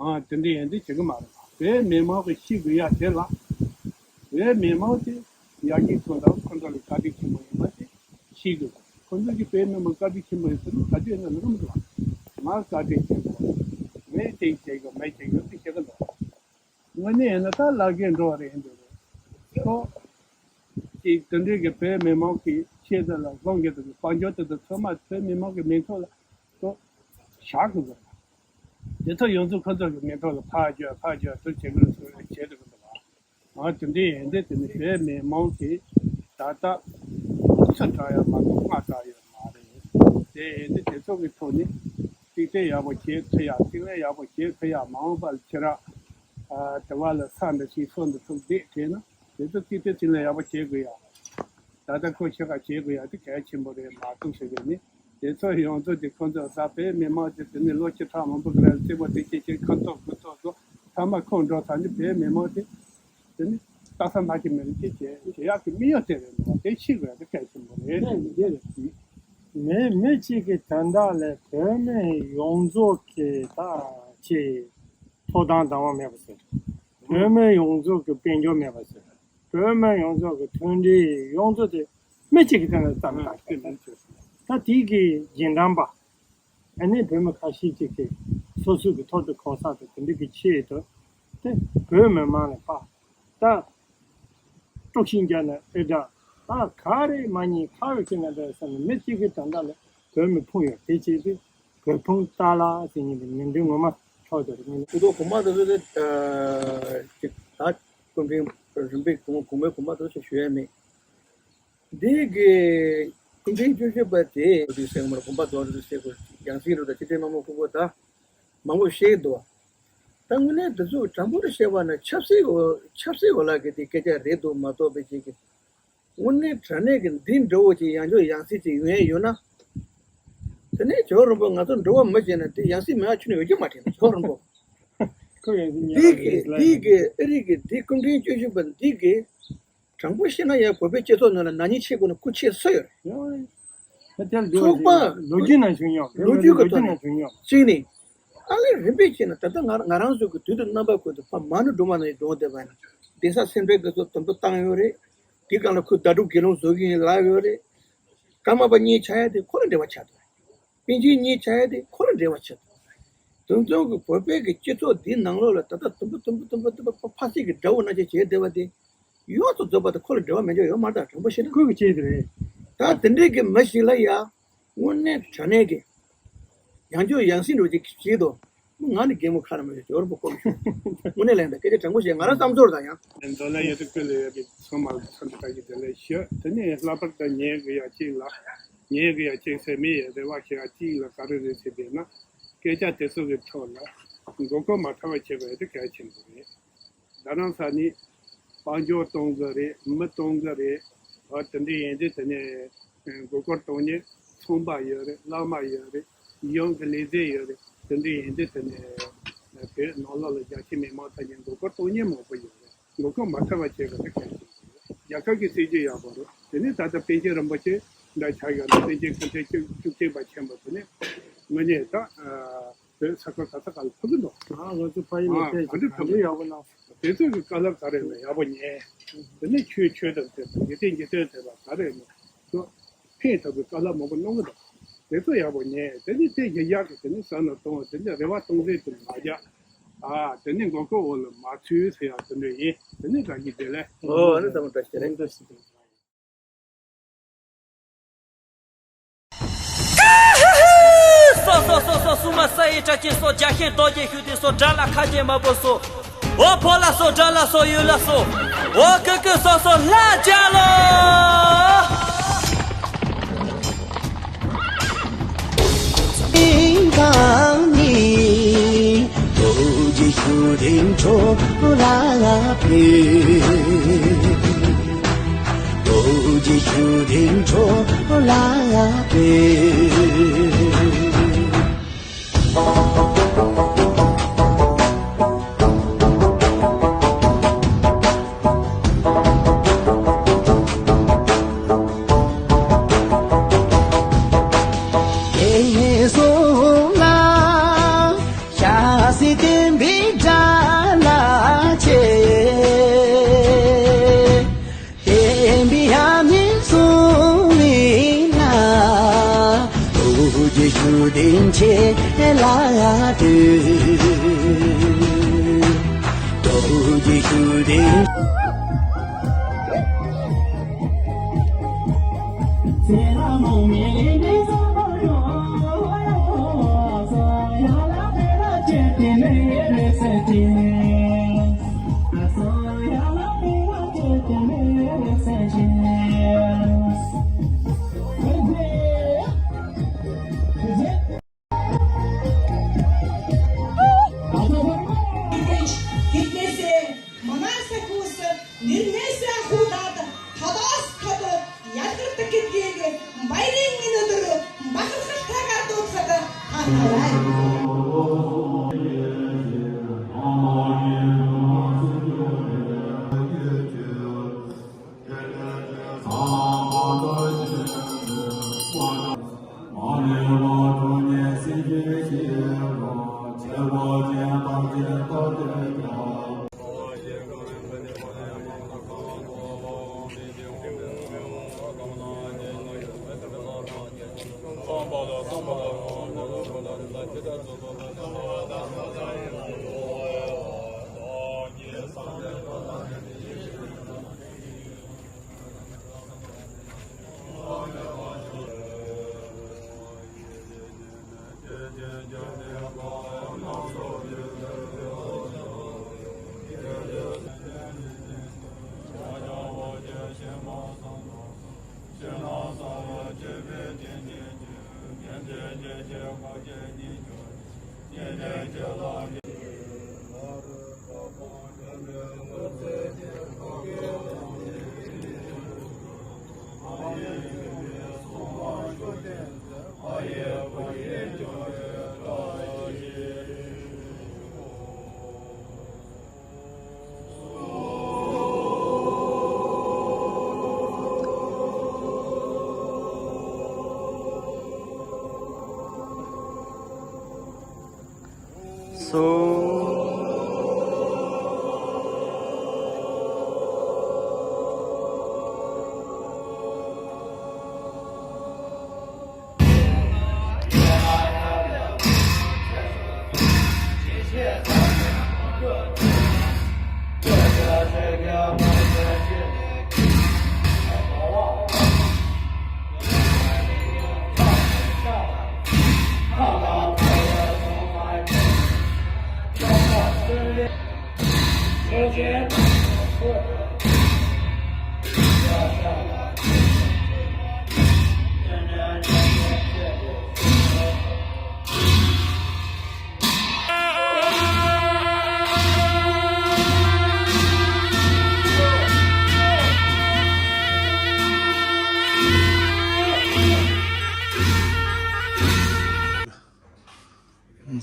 ཨ་དེ་འདྲ་ཡིན་དུས་བྱེད་ཀྱི་མ་རེད། བོད་མི་མང་གིས་ཤེས་དགོས་ཡ་དེ་ལ། བོད་མི་མང་དེ་ཡར་རྒྱས་གཏོང་སྟངས་ཁོ་ཚོ་ལ་བཀའ་དྲིན་ཆེན་པོ་ཡིན་པ་དེ་ཤེས་དགོས། ཁོ་ཚོ་གིས་བོད་མི་མང་བཀའ་དྲིན་ཆེན་པོ་ཡིན་ཟེར་ན་ག་དུས་ཡིན་ན་ལོག་མི་འདུག་ང་བཀའ་དྲིན་ཆེན་པོ། མི་དེ་བྱེད་དགོས་མི་བྱེད་དགོས་དེ་བྱེད་ཀྱི་འདུག་དངོས་གནས་ཡིན་ན་ད་ལག་གི་འགྲོ་བ་རེད་འདུག་རེད། ཁོ་ཅིག་དེ་འདྲའི་གི་བོད་མི་མང་གི་ཆེད་དུ་ལ་ལྷོང་གི་འདུག་དཔལ་འབྱོར་དེ་དག་ཚང་མ་བོད་མི་མང་གི་མིང་ཐོག་ལ་ཁོ་བཞག་དགོས་རེད། དེ་ཚོ་ཡོངས་རྫོགས་ཁོ་ཚོ་གི་མིང་ཐོག་ལ་ཕར་རྒྱག་ཕར་རྒྱག་དེ་བྱེད་དགོས་ཚུལ་བྱེད་དགོས་འདུག་བ། ཨ་དེ་འདྲའི་ཡིན་དུས་དེ་ནི་བོད་མི་མང་གི་ད་ལྟ་ཚུར་དྲག་ཡོད་མ་གཏོགས་སྔ་དྲག་ཡོད་མ་རེད། དེ་ཡིན་དུས་དེ་ཚོ་གི་ཐོག་ནས་གཅིག་སྟོན་ཡག་པོ་བྱེད་ཐུབ་ཡག་གཅིག་ལེན་ཡག་པོ་བྱེད་ཐུབ་ཡག་མ་འོངས་པ་ལ་ཁྱེད་རང་དེ་བ་ལ་ས་འདི་ཞིག་སོ་འདི་ཚོ་བསྡད་བྱས་ན་དེ་ཚོ་གཅིག་སྟོན་གཅིག་ལེན་ཡག་པོ་བྱེད་དགོས་ཡག་ད་ལྟ་ཁོ་ཤི་ཁ་བྱེད་དགོས་ཡག་དེ་གལ་ཆེན་པོ་རེད་མ་གཏོགས་ཟེར་གི་ནི། དེ་ཚོ་ཡོངས་རྫོགས་དེ་ཁོ་ཚོ་ས་བོད་མི་མང་དེ་དེ་ནི་ལོ་བཅུ་ཕྲག་མང་པོ་གི་རིང་རྩེད་མོ་དེ་སྐྱེ་ཆེན་ཁ་མཐོ་དགུ་མཐོ་སོགས་ཐ་མ་ཁོང་འགྲོ་ཚར་ནི་བོད་མི་མང་དེ་དེ་ནི་ལྟ་ས་མ་གི་མི་རིགས་དེ་བྱེད་བྱེད་ཡག་གི་དམིགས་ཡུལ་དེ་རེད་འདུག་དེ་ཤེས་དགོས་ཡག་དེ་གལ་ཆེན་པོ་རེད། ཡང་འདི་རེད། མི་མི་གཅིག་གི་དོན་དག་ལས་བོད་མི་ཡོངས་རྫོགས་ཀྱི་ད་ཆེ་ཐོབ་ཐང་དང་བ་མེད་པ་ཟེར། བོད་མི་ཡོངས་རྫོགས་ཀྱི་དཔལ་འབྱོར་མེད་པ་ཟེར། བོད་མི་ཡོངས་རྫོགས་ཀྱི་མཐུན་སྒྲིལ་ཡོངས་རྫོགས་དེ་མི་གཅིག་གི་སྟེང་ལ་བརྩམས་ཨ་ད་དེ་ལ་ད་དེའི་གི་རྗེས་འབྲང་པ་ཨ་ནི་བོད་མི་ཁ་ཤས་ཅིག་གིས་སོ་སོའི་གི་ཐོག་ཏུ་གོ་ས་དང་དེ་འདྲ་གི་ཆེད་དུ་དེ་བོད་མི་མང་ལ་ཕ་ད་དཀྲུག་ཤིང་རྒྱག་ན་ཨེ་འདྲ་ད་ག་རེ་མ་ཉེས་ཁ་བའི་ཁྱི་ན་འདྲ་བསམ་ནས་མི་གཅིག་གི་དོན་དག་ལ་བོད་མི་ཕུང་ཡོད་དེ་བྱས་ཏེ་བོད་ཕུང་ལྟ་ལ་ཟེར་མཁན་དེ་ངན་འགྲོའི་ངོ་མ་ཆགས་ཡོད་རེད། ངས་སྐུ་ཐོག་གོང་མ་དེ་ཚོ་དེ་ཅིག་ད་སྐུ་ཕྲེང་རིམ་པས་གོང་གོང་མའི་གོང་མ་དེ་ཚོ་ཞིག་ཞུ་ཡ་མེད། འདི་གི་སྐུ་ཕྲེང་བཅུ་བཞི་པ་དེ་དུས་སེང་མར་དགོན་པ་རྫོང་རེ་རེ་སེ་གོ་ཡང་སྲིད་རུ་དང་ཕྱི་དྲིལ་མ་མོ་ཁུ་གོ་ད་མང་པོ་བཤད་འདུག་ད་དངོས་གནས་དེ་ཚོ་དྲང་པོ་རེ་བཤད་པ་ན་ཆབ་སྲིད་འོ་ཆབ་སྲིད་འོ་ལ་གི་དེ་སྐད་ཆ་རེད་འདུག་མ་གཏོགས་པའི་ཅིག་གི་དངོས་གནས་དྲང་གནས་ཀྱི་འདི་འདྲ་བོ་ཅིག་ཡང་འཇོག་ཡང་སྲིད་ཅིག་ཡོང་ཡ་ཡོད་ན། དེ་ནས་ཇོ་བོ་རིན་པོ་ང་ཚོ་འགྲོ་བ་མི་བྱས་ན་དེ་ཡང་སྲིད་མེད་ཡ་ཁྱོན་ནས་ཡོད་ཀྱི་མ་དྲན་ཇོ་བོ་རིན་པོ། ཁོ་ཡང་སྲིད་ཉན་འདི་གི་འདི་གི་ཨ་རི་གི་འདི་སྐུ་ཕྲེང་བཅུ་བཞི་པ་འདི་གི་དྲང་པོ་བཤད་ན་ཡང་བོད་པའི་སྤྱི་ཚོགས་ནང་ལ་ན་ནིང་ཆེ་དགོས་ན་སྐུ་ཆེ་སུ་ཡོད་རེད། ཡོད་རེད། ད་ལོ་ཚོགས་པ་ལོ་རྒྱུས་ནང་བྱུང་ཡོད་ལོ་རྒྱུས་ཀྱི་ལོ་ཐོག་རྒྱུས་ནས་ནང་བྱུང་ཡོད། གཅིག་ནི། ཨ་ལས་རིམ་པས་བྱས་ན་ད་ལྟ་ང་ང་རང་ཚོ་གི་དུས་དང་རྣམ་པ་ཀུན་ཏུ་ཕ་མ་ནུ་སྒྲོལ་མ་ནས་འགྲོ་བསྡད་པ་ཡིན་ན་གདན་ས་སེ་འབྲས་དགེ་ཚོགས་དམ་དུ་བཏང་ཡོད་རེད། དེའི་སྒང་ལ་ཁོས་ཟླ་དྲུག་དགེ་སློང་བཟོ་གི་ཡིན་ལབ་ཡོད་རེད། ཀརྨ་པ་གཉིས་ཆགས་ཡ་དེ་ཁོ་ལ་འབྲེལ་བ་ཆགས་འདུག་པཎ་ཆེན་གཉིས་ཆགས་ཡ་དེ་ཁོ་ལ་འབྲེལ་བ་ཆགས་འདུག་དེང་སང་གི་བོད་པའི་གི་སྤྱི་ཚོགས་འདིའི་ནང་ལོགས་ལ་ད་ལྟ་དུམ་བུ་དུམ་བུ་དུམ་བུ་དུམ་བུ་ཕ་སྲིད་ཀྱི་དགྲ་བོ་རྣམས་ཀྱིས་བྱས་བསྡད་པ་དེ་ཡོངས་སུ་རྫོགས་པ་དེ་ཁོ་ལ་འབྲེལ་བ་མེད་ཅོག་ཡོད་མ་རེད་ད་དྲང་པོ་བཤད་ན། ཁོས་གི་བྱས་དེ་རེད། ད་དེ་འདྲའི་གི་མི་ཞིག་ལ་ཡ་དངོས་གནས་དྲང་གནས་ཀྱི་ཡང་བསྐྱར་ཡང་སྲིད་འགྲོ་གི་བྱེད་དོ། ང་ནི་རྒན་མོ་ཁ་ར་མ་ཡོད་ཇོ་བོ་རིན་པོ་ཁོ་མི་ཤོད། དངོས་གནས་ལན་ད་སྐད་ཆ་དྲང་པོ་བཤད་ང་རང་བསམ་ཚོར་དང་ཡང་། འདོད་ལ་ཡོད་དུ་ཀུན་ལ་ཡོད་པའི་ཚང་མ་ལ་ཚང་དུ་བཀའ་བཞིན་དེ་ལས་ཞུ། དེ་ནས་ལྷག་པར་དུ་ཉན་དགོས་ཡ་གཅིག་ལ་ཉན་དགོས་ཡ་གཅིག་ཟེར་མི་ཡི་རེ་བ་ཞུ་ཡ་གཅིག་ལ་ག་རེ་རེད་ཟེར་བས་ན་སྐད་ཆ་དེ་ཚོ་གི་ཐོག་ལ་མགོ་སྐོར་མ་ཐེབས་པ་བྱེད་དགོས་ཡ་དེ་གལ་ཆེན་པོ་རེད། རྡ་རམ་ས་ནས་དཔལ་འབྱོར་གཏོང་གི་རེད། མི་གཏོང་གི་རེད། འོ་དེ་འདྲ་ཡིན་དུས་དེ་ནས་མགོ་སྐོར་གཏོང་མཁན་ཚོང་པ་ཡོད་རེད། བླ་མ་ཡོད་རེད། གཞུང་གི་ལས་བྱེད་ཡོད་རེད། དེ་འདྲ་ཡིན་དུས་དེ་ནས་བོད་ནང་ལོགས་ལ་རྒྱ་ཆེ་མི་མང་ཐམས་ཅད་མགོ་སྐོར་གཏོང་མཁན་མང་པོ་ཡོད་རེད། མགོ་སྐོར་མ་ཐེབས་པ་བྱེད་དགོས་དེ་གལ་ཆེན་པོ་རེད། རྒྱལ་ཁབ་ཀྱི་སྲིད་ཇུས་ཡག་པོ་རེད། དེ་ནས་ད་ལྟ་པཎ་ཆེན་རིན་པོ་ཆེ་འདྲ་ཆགས་ཡོད་ན་པཎ་ཆེན་སྐུ་ཕྲེང་བཅུ་བཅུ་གཅིག་པ་ཆེན་པོ་དེ་ནས་དངོས་གནས་ད། བོད་ས་ཁུལ་ག་ས་ག་ལ་ཕུལ་གི་འདུག་ཨ་ང་ཚོ་ཕ་ཡུལ་ལ་ཨ་ཕེབས་ག་འདྲ་ཕུལ་གི་ཡག་པོ་གནང་སོང་། དེ་ཚོ་གི་བཀའ་སློབ་ག་རེ་ལ་ཡག་པོ་ཉན། དེ་ནས་ཆོས་ཆོས་དང་འབྲེལ་བ་འཇིག་རྟེན་འཇིག་རྟེན་འབྲེལ་བ་ག་རེ་ལ་ཚོ་ཕན་ཐོགས་པའི་བཀའ་སློབ་མང་པོ་གནང་གི་འདུག་དེ་ཚོ་ཡག་པོ་ཉན། དེ་ནས་དེ་གི་ཡག་གི་དེ་ནས་ས་ན་གཏོང་བ་དེ་ནས་རེ་བ་གཏོང་ཚད་དུ་མ་རྒྱག་ཨ་དེ་ནས་མགོ་སྐོར་འོག་ལ་མ་ཚུད་ཟེར་ཡག་དེ་འདྲ་ཡིན། དེ་ནས་བཀྲ་ཤིས་བདེ་ལེགས། ཨོ་ཨ་ནི་ཚང་མ་བཀྲ་ཤིས་བདེ་ལེགས། སོ་སོ་སོ་སོ་སུ་མ་ས་ཡི་གྲགས་ཅན་སོ་རྒྱ་ཤེས་རྡོ་རྗེ་ཤུགས་ལྡན་སོ་དགྲ་ལ་ཁ་རྗེ་མ་བོ་སོ། འོ་ཕོ་ལ་སོ་དགྲ་ལ་སོ་ཡུལ་ལ་སོ། འོ་ཀུ་ཀུ་སོ་སོ་ལྷ་རྒྱལ་ལོ། རྡོ་རྗེ་ཤུགས་ལྡན་ཁྲོ་ལ་ཕེབས། རྡོ་རྗེ་ཤུགས་ལྡན་ཁྲོ་ལ་ཕེབས། དེ་ནས་བཟུང་ལ་ཤ་སི་བསྟན་པའི་དགྲ་ལ་ཆེ། བསྟན་པའི་ཡབ་མེས་སྲུང་བའི་ལྷ། རྡོ་རྗེ་ཤུགས་ལྡན་ཁྱེད་ལ་འདུད། རྡོ་རྗེ་ཤུགས་ལྡན།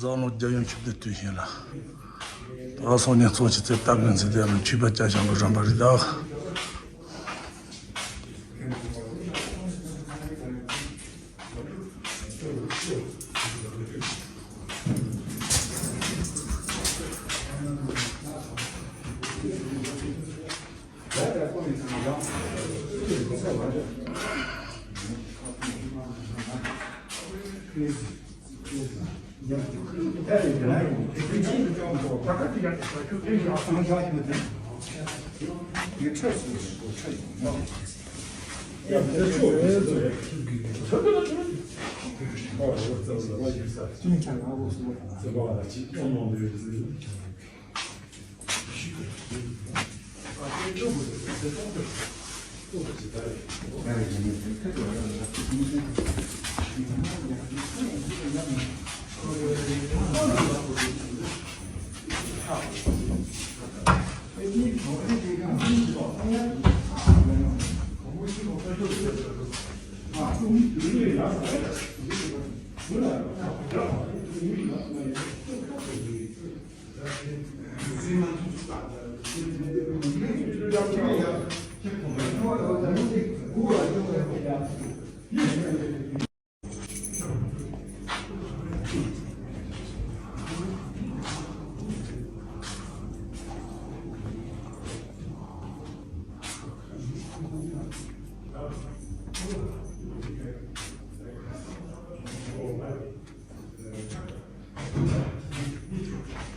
འཛམ་གླིང་རྒྱལ་ཡུམ་ཆིག་སྟོང་དུས་ཆེན་ལ། ད་སང་ཉིན་ཚོགས་ཀྱི་ཚེ་སྟག་གི་འཛིན་དེ་ལ་མཆོད་པ་བཅའ་བཞག་པ་རམ་པ་རི་དྭགས།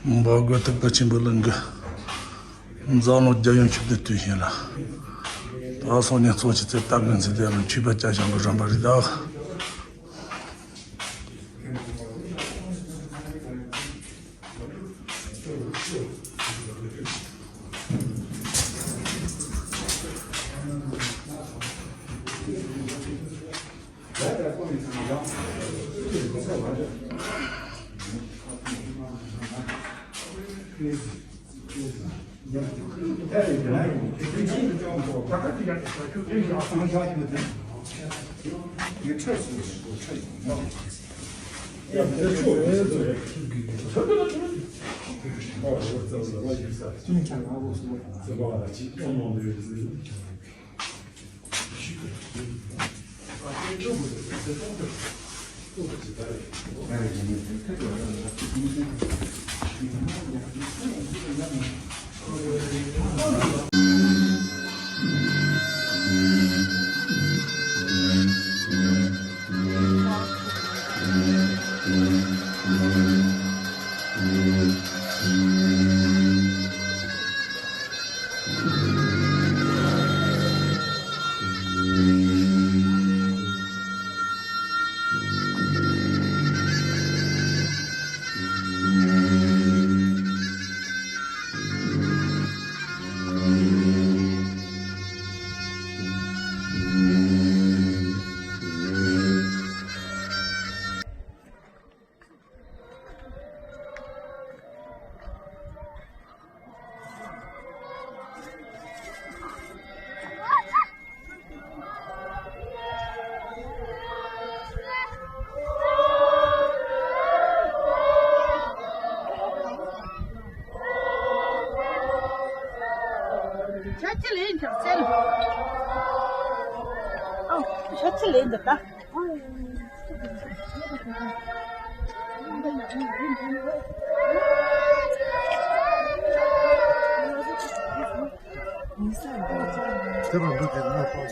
འབའ་རྒོད་ཐུག་པ་ཆེན་པོ་གླིང་གི་འཛམ་གླིང་རྒྱལ་ཡུམ་ཆིག་སྟོང་དུས་ཆེན་ལ། ད་སང་ཉིན་ཚོགས་ཀྱི་ཚེ་སྟག་གི་འཛིན་དེ་ལ་མཆོད་པ་བཅའ་བཞག་པ་རམ་པ་རི་དྭགས། ཤ་ཅི་ལེན་ཐུབ་སེལ། ཨོ། ཤ་ཅི་ལེན་འདི་ད། དེ་རུ་འདུག་དེ་ནས་ཕོག